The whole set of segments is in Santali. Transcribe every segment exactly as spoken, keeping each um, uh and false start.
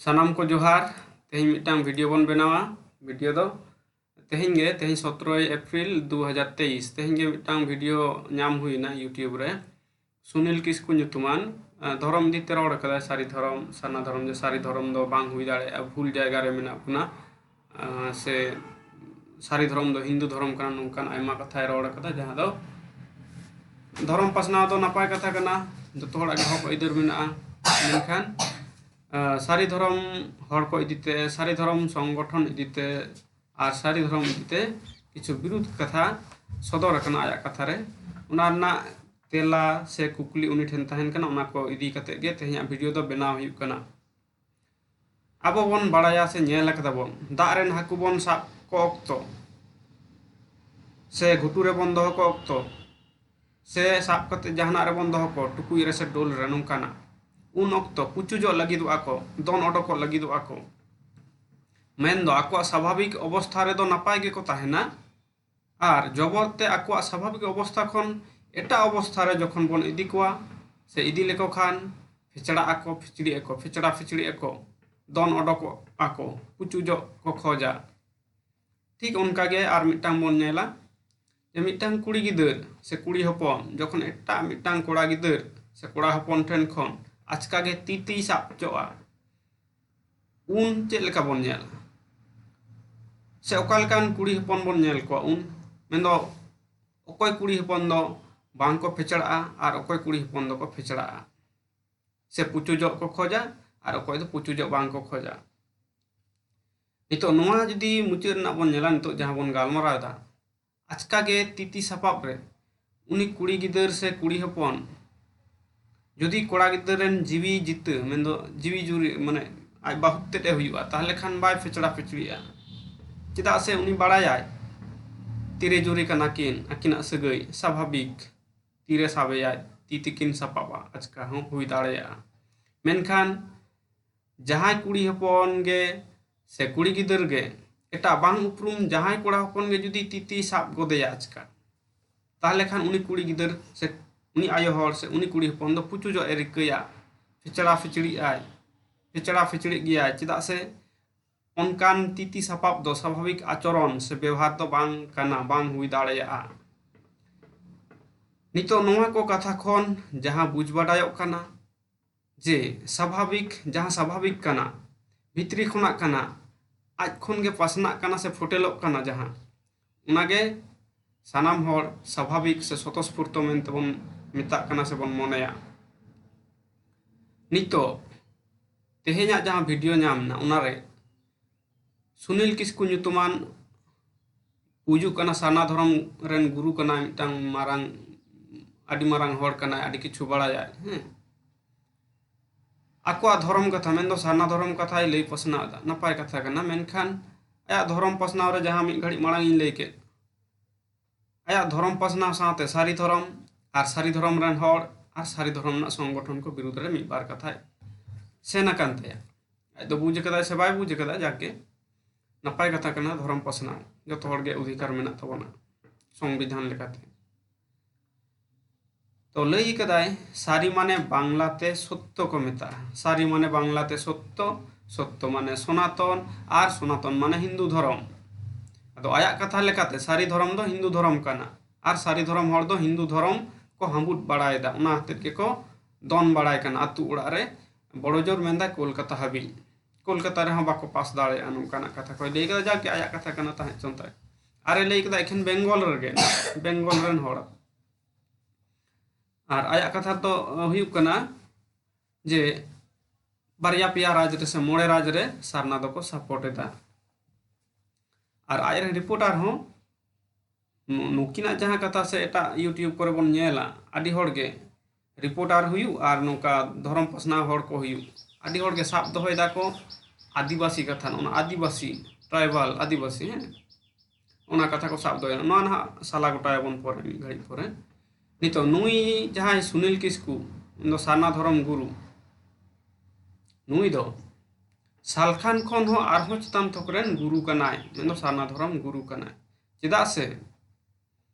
ᱥᱟᱱᱟᱢ ᱠᱚ ᱡᱚᱦᱟᱨ᱾ ᱛᱮᱦᱮᱧ ᱢᱤᱫᱴᱟᱝ ᱵᱷᱤᱰᱤᱭᱳ ᱵᱚᱱ ᱵᱮᱱᱟᱣᱟ᱾ ᱵᱷᱤᱰᱤᱭᱳ ᱫᱚ ᱛᱮᱦᱮᱧ ᱜᱮ, ᱛᱮᱦᱮᱧ ᱥᱚᱛᱨᱚᱭ ᱮᱯᱨᱤᱞ ᱫᱩ ᱦᱟᱡᱟᱨ ᱛᱮᱭᱤᱥ, ᱛᱮᱦᱮᱧ ᱜᱮ ᱢᱤᱫᱴᱟᱝ ᱵᱷᱤᱰᱤᱭᱳ ᱧᱟᱢ ᱦᱩᱭᱱᱟ YouTube ᱨᱮ᱾ ᱥᱩᱱᱤᱞ ᱠᱤᱥᱠᱩ ᱧᱩᱛᱩᱢᱟᱱ, ᱟᱸ, ᱫᱷᱚᱨᱚᱢ ᱤᱫᱤ ᱛᱮ ᱨᱚᱲ ᱠᱟᱫᱟᱭ, ᱥᱟᱹᱨᱤ ᱫᱷᱚᱨᱚᱢ, ᱥᱟᱨᱱᱟ ᱫᱷᱚᱨᱚᱢ, ᱡᱮ ᱥᱟᱹᱨᱤ ᱫᱷᱚᱨᱚᱢ ᱫᱚ ᱵᱟᱝ ᱦᱩᱭ ᱫᱟᱲᱮᱭᱟᱜᱼᱟ, ᱵᱷᱩᱞ ᱡᱟᱭᱜᱟ ᱨᱮ ᱢᱮᱱᱟᱜ ᱵᱚᱱᱟ, ᱟᱸ, ᱥᱮ ᱥᱟᱹᱨᱤ ᱫᱷᱚᱨᱚᱢ ᱫᱚ ᱦᱤᱱᱫᱩ ᱫᱷᱚᱨᱚᱢ ᱠᱟᱱᱟ, ᱱᱚᱝᱠᱟᱱ ᱟᱭᱢᱟ ᱠᱟᱛᱷᱟᱭ ᱨᱚᱲ ᱠᱟᱫᱟ, ᱡᱟᱦᱟᱸ ᱫᱚ ᱫᱷᱚᱨᱚᱢ ᱯᱟᱥᱱᱟᱣ ᱫᱚ ᱱᱟᱯᱟᱭ ᱠᱟᱛᱷᱟ ᱠᱟᱱᱟ, ᱡᱚᱛᱚ ᱦᱚᱲᱟᱜ ᱜᱮ ᱦᱚᱠ ᱟᱹᱭᱫᱟᱹᱨ ᱢᱮᱱᱟᱜᱼᱟ᱾ ᱢᱮᱱᱠᱷᱟᱱ, ᱟᱸ, ᱥᱟᱹᱨᱤ ᱫᱷᱚᱨᱚᱢ ᱦᱚᱲ ᱠᱚ ᱤᱫᱤ ᱛᱮ, ᱥᱟᱹᱨᱤ ᱫᱷᱚᱨᱚᱢ ᱥᱚᱝᱜᱚᱴᱷᱚᱱ ᱤᱫᱤ ᱛᱮ ᱟᱨ ᱥᱟᱹᱨᱤ ᱫᱷᱚᱨᱚᱢ ᱤᱫᱤ ᱛᱮ ᱠᱤᱪᱷᱩ ᱵᱤᱨᱩᱫᱷ ᱠᱟᱛᱷᱟ ᱥᱚᱫᱚᱨ ᱟᱠᱟᱱᱟ ᱟᱭᱟᱜ ᱠᱟᱛᱷᱟ ᱨᱮ᱾ ᱚᱱᱟ ᱨᱮᱱᱟᱜ ᱛᱮᱞᱟ ᱥᱮ ᱠᱩᱠᱞᱤ ᱩᱱᱤ ᱴᱷᱮᱱ ᱛᱟᱦᱮᱱ ᱠᱟᱱᱟ, ᱚᱱᱟ ᱠᱚ ᱤᱫᱤ ᱠᱟᱛᱮ ᱜᱮ ᱛᱮᱦᱮᱧᱟᱜ ᱵᱷᱤᱰᱤᱭᱳ ᱫᱚ ᱵᱮᱱᱟᱣ ᱦᱩᱭᱩᱜ ᱠᱟᱱᱟ᱾ ᱟᱵᱚ ᱵᱚᱱ ᱵᱟᱲᱟᱭᱟ ᱥᱮ ᱧᱮᱞ ᱟᱠᱟᱫᱟ ᱵᱚᱱ, ᱫᱟᱜ ᱨᱮᱱ ᱦᱟᱹᱠᱩ ᱵᱚᱱ ᱥᱟᱵ ᱠᱚ ᱚᱠᱛᱚ ᱥᱮ ᱜᱷᱩᱴᱩ ᱨᱮᱵᱚᱱ ᱫᱚᱦᱚ ᱠᱚ ᱚᱠᱛᱚ ᱥᱮ ᱥᱟᱵ ᱠᱟᱛᱮ ᱡᱟᱦᱟᱱᱟᱜ ᱨᱮᱵᱚᱱ ᱫᱚᱦᱚ ᱠᱚ, ᱴᱩᱠᱩᱡ ᱨᱮ ᱥᱮ ᱰᱳᱞ ᱨᱮ, ᱱᱚᱝᱠᱟᱱᱟᱜ, ᱩᱱ ᱚᱠᱛᱚ ᱯᱩᱪᱩᱡᱚᱜ ᱞᱟᱹᱜᱤᱫᱚᱜᱼᱟ ᱠᱚ, ᱫᱚᱱ ᱚᱰᱚᱠᱚᱜ ᱞᱟᱹᱜᱤᱫᱚᱜᱼᱟ ᱠᱚ᱾ ᱢᱮᱱᱫᱚ ᱟᱠᱚᱣᱟᱜ ᱥᱟᱵᱷᱟᱵᱤᱠ ᱚᱵᱚᱥᱛᱷᱟ ᱨᱮᱫᱚ ᱱᱟᱯᱟᱭ ᱜᱮᱠᱚ ᱛᱟᱦᱮᱱᱟ, ᱟᱨ ᱡᱚᱵᱚᱨ ᱛᱮ ᱟᱠᱚᱣᱟᱜ ᱥᱟᱵᱷᱟᱵᱤᱠ ᱚᱵᱚᱥᱛᱷᱟ ᱠᱷᱚᱱ ᱮᱴᱟᱜ ᱚᱵᱚᱥᱛᱷᱟ ᱨᱮ ᱡᱚᱠᱷᱚᱱ ᱵᱚᱱ ᱤᱫᱤ ᱠᱚᱣᱟ ᱥᱮ ᱤᱫᱤ ᱞᱮᱠᱚ ᱠᱷᱟᱱ, ᱯᱷᱮᱪᱲᱟᱜ ᱟᱠᱚ, ᱯᱷᱤᱪᱲᱤᱜ ᱟᱠᱚ, ᱯᱷᱮᱪᱲᱟ ᱯᱷᱤᱪᱲᱤᱜ ᱟᱠᱚ, ᱫᱚᱱ ᱚᱰᱚᱠᱚᱜ ᱟᱠᱚ, ᱯᱩᱪᱩᱡᱚᱜ ᱠᱚ ᱠᱷᱚᱡᱟ᱾ ᱴᱷᱤᱠ ᱚᱱᱠᱟ ᱜᱮ ᱟᱨ ᱢᱤᱫᱴᱟᱝ ᱵᱚᱱ ᱧᱮᱞᱟ, ᱡᱮ ᱢᱤᱫᱴᱟᱝ ᱠᱩᱲᱤ ᱜᱤᱫᱟᱹᱨ ᱥᱮ ᱠᱩᱲᱤ ᱦᱚᱯᱚᱱ ᱡᱚᱠᱷᱚᱱ ᱮᱴᱟᱜ ᱢᱤᱫᱴᱟᱝ ᱠᱚᱲᱟ ᱜᱤᱫᱟᱹᱨ ᱥᱮ ᱠᱚᱲᱟ ᱦᱚᱯᱚᱱ ᱴᱷᱮᱱ ᱠᱷᱚᱱ ᱟᱪᱠᱟ ᱜᱮ ᱛᱤ ᱛᱤᱭ ᱥᱟᱵ ᱦᱚᱪᱚᱜᱼᱟ, ᱩᱱ ᱪᱮᱫ ᱞᱮᱠᱟ ᱵᱚᱱ ᱧᱮᱞᱟ? ᱥᱮ ᱚᱠᱟ ᱞᱮᱠᱟᱱ ᱠᱩᱲᱤ ᱦᱚᱯᱚᱱ ᱵᱚᱱ ᱧᱮᱞ ᱠᱚᱣᱟ ᱩᱱ? ᱢᱮᱱᱫᱚ ᱚᱠᱚᱭ ᱠᱩᱲᱤ ᱦᱚᱯᱚᱱ ᱫᱚ ᱵᱟᱝ ᱠᱚ ᱯᱷᱮᱪᱲᱟᱜᱼᱟ ᱟᱨ ᱚᱠᱚᱭ ᱠᱩᱲᱤ ᱦᱚᱯᱚᱱ ᱫᱚᱠᱚ ᱯᱷᱮᱪᱲᱟᱜᱼᱟ? ᱥᱮ ᱯᱩᱪᱩᱡᱚᱜ ᱠᱚ ᱠᱷᱚᱡᱟ ᱟᱨ ᱚᱠᱚᱭ ᱫᱚ ᱯᱩᱪᱩᱡᱚᱜ ᱵᱟᱝ ᱠᱚ ᱠᱷᱚᱡᱟ? ᱱᱤᱛᱚᱜ ᱱᱚᱣᱟ ᱡᱩᱫᱤ ᱢᱩᱪᱟᱹᱫ ᱨᱮᱱᱟᱜ ᱵᱚᱱ ᱧᱮᱞᱟ, ᱱᱤᱛᱚᱜ ᱡᱟᱦᱟᱸ ᱵᱚᱱ ᱜᱟᱞᱢᱟᱨᱟᱣ ᱮᱫᱟ, ᱟᱪᱠᱟ ᱜᱮ ᱛᱤ ᱛᱤ ᱥᱟᱯᱟᱵ ᱨᱮ ᱩᱱᱤ ᱠᱩᱲᱤ ᱜᱤᱫᱟᱹᱨ ᱥᱮ ᱠᱩᱲᱤ ᱦᱚᱯᱚᱱ ᱡᱩᱫᱤ ᱠᱚᱲᱟ ᱜᱤᱫᱟᱹᱨ ᱨᱮᱱ ᱡᱤᱣᱤ ᱡᱤᱛᱟᱹ, ᱢᱮᱱᱫᱚ ᱡᱤᱣᱤ ᱡᱩᱨᱤ, ᱢᱟᱱᱮ ᱟᱡ ᱵᱟᱹᱦᱩ ᱛᱮᱫ ᱮ ᱦᱩᱭᱩᱜᱼᱟ, ᱛᱟᱦᱚᱞᱮ ᱠᱷᱟᱱ ᱵᱟᱭ ᱯᱷᱮᱪᱲᱟ ᱯᱷᱮᱪᱲᱤᱜᱼᱟ᱾ ᱪᱮᱫᱟᱜ ᱥᱮ ᱩᱱᱤ ᱵᱟᱲᱟᱭᱟᱭ ᱛᱤᱨᱮ ᱡᱩᱨᱤ ᱠᱟᱱᱟ ᱠᱤᱱ, ᱟᱹᱠᱤᱱᱟᱜ ᱥᱟᱹᱜᱟᱹᱭ ᱥᱟᱵᱷᱟᱵᱤᱠ, ᱛᱤᱨᱮ ᱥᱟᱵᱮᱭᱟᱭ, ᱛᱤ ᱛᱤᱠᱤᱱ ᱥᱟᱯᱟᱵᱟ, ᱟᱪᱠᱟ ᱦᱚᱸ ᱦᱩᱭ ᱫᱟᱲᱮᱭᱟᱜᱼᱟ᱾ ᱢᱮᱱᱠᱷᱟᱱ ᱡᱟᱦᱟᱸᱭ ᱠᱩᱲᱤ ᱦᱚᱯᱚᱱ ᱜᱮ ᱥᱮ ᱠᱩᱲᱤ ᱜᱤᱫᱟᱹᱨ ᱜᱮ ᱮᱴᱟᱜ ᱵᱟᱝ ᱩᱯᱨᱩᱢ ᱡᱟᱦᱟᱸᱭ ᱠᱚᱲᱟ ᱦᱚᱯᱚᱱ ᱜᱮ ᱡᱩᱫᱤ ᱛᱤ ᱛᱤ ᱥᱟᱵ ᱜᱚᱫᱮᱭᱟ ᱟᱪᱠᱟ, ᱛᱟᱦᱚᱞᱮ ᱠᱷᱟᱱ ᱩᱱᱤ ᱠᱩᱲᱤ ᱜᱤᱫᱟᱹᱨ ᱥᱮ ᱩᱱᱤ ᱟᱭᱳ ᱦᱚᱲ ᱥᱮ ᱩᱱᱤ ᱠᱩᱲᱤ ᱦᱚᱯᱚᱱ ᱫᱚ ᱯᱩᱪᱩᱡᱚᱜ ᱮ ᱨᱤᱠᱟᱹᱭᱟ, ᱯᱷᱮᱪᱲᱟ ᱯᱷᱤᱪᱲᱤᱜ ᱟᱭ᱾ ᱯᱷᱮᱪᱲᱟ ᱯᱷᱮᱪᱲᱤᱜ ᱜᱮᱭᱟᱭ, ᱪᱮᱫᱟᱜ ᱥᱮ ᱚᱱᱠᱟᱱ ᱛᱤᱛᱤ ᱥᱟᱯᱟᱵ ᱫᱚ ᱥᱟᱵᱷᱟᱵᱤᱠ ᱟᱪᱚᱨᱚᱱ ᱥᱮ ᱵᱮᱣᱦᱟᱨ ᱫᱚ ᱵᱟᱝ ᱠᱟᱱᱟ, ᱵᱟᱝ ᱦᱩᱭ ᱫᱟᱲᱮᱭᱟᱜᱼᱟ᱾ ᱱᱤᱛᱚᱜ ᱱᱚᱣᱟ ᱠᱚ ᱠᱟᱛᱷᱟ ᱠᱷᱚᱱ ᱡᱟᱦᱟᱸ ᱵᱩᱡᱽ ᱵᱟᱰᱟᱭᱚᱜ ᱠᱟᱱᱟ ᱡᱮ ᱥᱟᱵᱷᱟᱵᱤᱠ, ᱡᱟᱦᱟᱸ ᱥᱟᱵᱷᱟᱵᱤᱠ ᱠᱟᱱᱟ, ᱵᱷᱤᱛᱨᱤ ᱠᱷᱚᱱᱟᱜ ᱠᱟᱱᱟ, ᱟᱡ ᱠᱷᱚᱱ ᱜᱮ ᱯᱟᱥᱱᱟᱜ ᱠᱟᱱᱟ ᱥᱮ ᱯᱷᱩᱴᱮᱞᱚᱜ ᱠᱟᱱᱟ ᱡᱟᱦᱟᱸ, ᱚᱱᱟᱜᱮ ᱥᱟᱱᱟᱢ ᱦᱚᱲ ᱥᱟᱵᱷᱟᱵᱤᱠ ᱥᱮ ᱥᱚᱛᱚᱥᱯᱷᱩᱨᱛᱚ ᱢᱮᱱᱛᱮᱵᱚᱱ ᱢᱮᱛᱟᱜ ᱠᱟᱱᱟ ᱥᱮᱵᱚᱱ ᱢᱚᱱᱮᱭᱟ᱾ ᱱᱤᱛᱚᱜ ᱛᱮᱦᱮᱧᱟᱜ ᱡᱟᱦᱟᱸ ᱵᱷᱤᱰᱤᱭᱳ ᱧᱟᱢ ᱮᱱᱟ, ᱚᱱᱟᱨᱮ ᱥᱩᱱᱤᱞ ᱠᱤᱥᱠᱩ ᱧᱩᱛᱩᱢᱟᱱ ᱯᱩᱡᱩᱜ ᱠᱟᱱᱟ, ᱥᱟᱨᱱᱟ ᱫᱷᱚᱨᱚᱢ ᱨᱮᱱ ᱜᱩᱨᱩ ᱠᱟᱱᱟᱭ, ᱢᱤᱫᱴᱟᱝ ᱢᱟᱨᱟᱝ, ᱟᱹᱰᱤ ᱢᱟᱨᱟᱝ ᱦᱚᱲ ᱠᱟᱱᱟᱭ, ᱟᱹᱰᱤ ᱠᱤᱪᱷᱩ ᱵᱟᱲᱟᱭᱟᱭ, ᱦᱮᱸ᱾ ᱟᱠᱚᱣᱟᱜ ᱫᱷᱚᱨᱚᱢ ᱠᱟᱛᱷᱟ, ᱢᱮᱱᱫᱚ ᱥᱟᱨᱱᱟ ᱫᱷᱚᱨᱚᱢ ᱠᱟᱛᱷᱟᱭ ᱞᱟᱹᱭ ᱯᱟᱥᱱᱟᱣ ᱮᱫᱟ, ᱱᱟᱯᱟᱭ ᱠᱟᱛᱷᱟ ᱠᱟᱱᱟ, ᱢᱮᱱᱠᱷᱟᱱ ᱟᱭᱟᱜ ᱫᱷᱚᱨᱚᱢ ᱯᱟᱥᱱᱟᱣ ᱨᱮ ᱡᱟᱦᱟᱸ ᱢᱤᱫ ᱜᱷᱟᱹᱲᱤᱡ ᱢᱟᱲᱟᱝ ᱤᱧ ᱞᱟᱹᱭ ᱠᱮᱫ, ᱟᱭᱟᱜ ᱫᱷᱚᱨᱚᱢ ᱯᱟᱥᱱᱟᱣ ᱥᱟᱶᱛᱮ ᱥᱟᱹᱨᱤ ᱫᱷᱚᱨᱚᱢ ᱟᱨ ᱥᱟᱹᱨᱤ ᱫᱷᱚᱨᱚᱢ ᱨᱮᱱ ᱦᱚᱲ ᱟᱨ ᱥᱟᱹᱨᱤ ᱫᱷᱚᱨᱚᱢ ᱨᱮᱱᱟᱜ ᱥᱚᱝᱜᱚᱴᱷᱚᱱ ᱠᱚ ᱵᱤᱨᱩᱫᱷ ᱨᱮ ᱢᱤᱫ ᱵᱟᱨ ᱠᱟᱛᱷᱟᱭ ᱥᱮᱱ ᱟᱠᱟᱱ ᱛᱟᱭᱟ᱾ ᱟᱡ ᱫᱚ ᱵᱩᱡᱽ ᱟᱠᱟᱫᱟᱭ ᱥᱮ ᱵᱟᱭ ᱵᱩᱡᱽ ᱟᱠᱟᱫᱟ, ᱡᱟᱠ ᱜᱮ, ᱱᱟᱯᱟᱭ ᱠᱟᱛᱷᱟ ᱠᱟᱱᱟ, ᱫᱷᱚᱨᱚᱢ ᱯᱟᱥᱱᱟᱣ ᱡᱚᱛᱚ ᱦᱚᱲ ᱜᱮ ᱚᱫᱷᱤᱠᱟᱨ ᱢᱮᱱᱟᱜ ᱛᱟᱵᱚᱱᱟ ᱥᱚᱝᱵᱤᱫᱷᱟᱱ ᱞᱮᱠᱟᱛᱮ᱾ ᱛᱚ ᱞᱟᱹᱭ ᱠᱟᱫᱟᱭ, ᱥᱟᱹᱨᱤ ᱢᱟᱱᱮ ᱵᱟᱝᱞᱟᱛᱮ ᱥᱚᱛᱛᱚ ᱠᱚ ᱢᱮᱛᱟᱜᱼᱟ᱾ ᱥᱟᱹᱨᱤ ᱢᱟᱱᱮ ᱵᱟᱝᱞᱟᱛᱮ ᱥᱚᱛᱛᱚ, ᱥᱚᱛᱛᱚ ᱢᱟᱱᱮ ᱥᱚᱱᱟᱛᱚᱱ, ᱟᱨ ᱥᱚᱱᱟᱛᱚᱱ ᱢᱟᱱᱮ ᱦᱤᱱᱫᱩ ᱫᱷᱚᱨᱚᱢ᱾ ᱟᱫᱚ ᱟᱭᱟᱜ ᱠᱟᱛᱷᱟ ᱞᱮᱠᱟᱛᱮ ᱥᱟᱹᱨᱤ ᱫᱷᱚᱨᱚᱢ ᱫᱚ ᱦᱤᱱᱫᱩ ᱫᱷᱚᱨᱚᱢ ᱠᱟᱱᱟ, ᱟᱨ ᱥᱟᱹᱨᱤ ᱫᱷᱚᱨᱚᱢ ᱦᱚᱲ ᱫᱚ ᱦᱤᱱᱫᱩ ᱫᱷᱚᱨᱚᱢ ᱠᱚ ᱦᱟᱹᱵᱩᱫ ᱵᱟᱲᱟᱭᱮᱫᱟ, ᱚᱱᱟ ᱦᱚᱛᱮᱫ ᱜᱮᱠᱚ ᱫᱚᱱ ᱵᱟᱲᱟᱭ ᱠᱟᱱᱟ ᱟᱹᱛᱩ ᱚᱲᱟᱜ ᱨᱮ᱾ ᱵᱚᱲᱚ ᱡᱳᱨ ᱢᱮᱱᱫᱟᱭ ᱠᱳᱞᱠᱟᱛᱟ ᱦᱟᱹᱵᱤᱡ, ᱠᱳᱞᱠᱟᱛᱟ ᱨᱮᱦᱚᱸ ᱵᱟᱠᱚ ᱯᱟᱥ ᱫᱟᱲᱮᱭᱟᱜᱼᱟ, ᱱᱚᱝᱠᱟᱱᱟᱜ ᱠᱟᱛᱷᱟ ᱠᱚᱭ ᱞᱟᱹᱭ ᱠᱟᱫᱟ᱾ ᱡᱟᱠ ᱜᱮ, ᱟᱭᱟᱜ ᱠᱟᱛᱷᱟ ᱠᱟᱱᱟ, ᱛᱟᱦᱮᱸ ᱦᱚᱪᱚᱱ ᱛᱟᱭ᱾ ᱟᱨᱮ ᱞᱟᱹᱭ ᱠᱟᱫᱟ ᱮᱠᱷᱮᱱ ᱵᱮᱝᱜᱚᱞ ᱨᱮᱜᱮ, ᱵᱮᱝᱜᱚᱞ ᱨᱮᱱ ᱦᱚᱲ᱾ ᱟᱨ ᱟᱭᱟᱜ ᱠᱟᱛᱷᱟ ᱫᱚ ᱦᱩᱭᱩᱜ ᱠᱟᱱᱟ ᱡᱮ ᱵᱟᱨᱭᱟ ᱯᱮᱭᱟ ᱨᱟᱡᱽ ᱨᱮ ᱥᱮ ᱢᱚᱬᱮ ᱨᱟᱡᱽ ᱨᱮ ᱥᱟᱨᱱᱟ ᱫᱚᱠᱚ ᱥᱟᱯᱳᱨᱴ ᱮᱫᱟ᱾ ᱟᱨ ᱟᱡᱨᱮᱱ ᱨᱤᱯᱳᱨᱴᱟᱨ ᱦᱚᱸ ᱱᱩ-, ᱱᱩᱠᱤᱱᱟᱜ ᱡᱟᱦᱟᱸ ᱠᱟᱛᱷᱟ ᱥᱮ ᱮᱴᱟᱜ YouTube ᱠᱚᱨᱮ ᱵᱚᱱ ᱧᱮᱞᱟ, ᱟᱹᱰᱤ ᱦᱚᱲ ᱜᱮ ᱨᱤᱯᱳᱨᱴᱟᱨ ᱦᱩᱭᱩᱜ ᱟᱨ ᱱᱚᱝᱠᱟ ᱫᱷᱚᱨᱚᱢ ᱯᱟᱥᱱᱟᱣ ᱦᱚᱲ ᱠᱚ ᱦᱩᱭᱩᱜ, ᱟᱹᱰᱤ ᱦᱚᱲ ᱜᱮ ᱥᱟᱵ ᱫᱚᱦᱚᱭ ᱫᱟᱠᱚ ᱟᱹᱫᱤᱵᱟᱹᱥᱤ ᱠᱟᱛᱷᱟ, ᱚᱱᱟ ᱟᱹᱫᱤᱵᱟᱹᱥᱤ, ᱴᱨᱟᱭᱵᱟᱞ, ᱟᱹᱫᱤᱵᱟᱹᱥᱤ, ᱦᱮᱸ, ᱚᱱᱟ ᱠᱟᱛᱷᱟ ᱠᱚ ᱥᱟᱵ ᱫᱚᱦᱚᱭᱟ᱾ ᱱᱚᱣᱟ ᱱᱟᱦᱟᱜ ᱥᱟᱞᱟ ᱜᱚᱴᱟᱭᱟᱵᱚᱱ ᱯᱚᱨᱮ, ᱢᱤᱫ ᱜᱷᱟᱹᱲᱤᱡ ᱯᱚᱨᱮ᱾ ᱱᱤᱛᱚᱜ ᱱᱩᱭ ᱡᱟᱦᱟᱸᱭ ᱥᱩᱱᱤᱞ ᱠᱤᱥᱠᱩ, ᱩᱱᱤ ᱫᱚ ᱥᱟᱨᱱᱟ ᱫᱷᱚᱨᱚᱢ ᱜᱩᱨᱩ, ᱱᱩᱭ ᱫᱚ ᱥᱟᱞᱠᱷᱟᱱ ᱠᱷᱚᱱ ᱦᱚᱸ ᱟᱨᱦᱚᱸ ᱪᱮᱛᱟᱱ ᱛᱷᱚᱠ ᱨᱮᱱ ᱜᱩᱨᱩ ᱠᱟᱱᱟᱭ, ᱢᱮᱱᱫᱚ ᱥᱟᱨᱱᱟ ᱫᱷᱚᱨᱚᱢ ᱜᱩᱨᱩ ᱠᱟᱱᱟᱭ᱾ ᱪᱮᱫᱟᱜ ᱥᱮ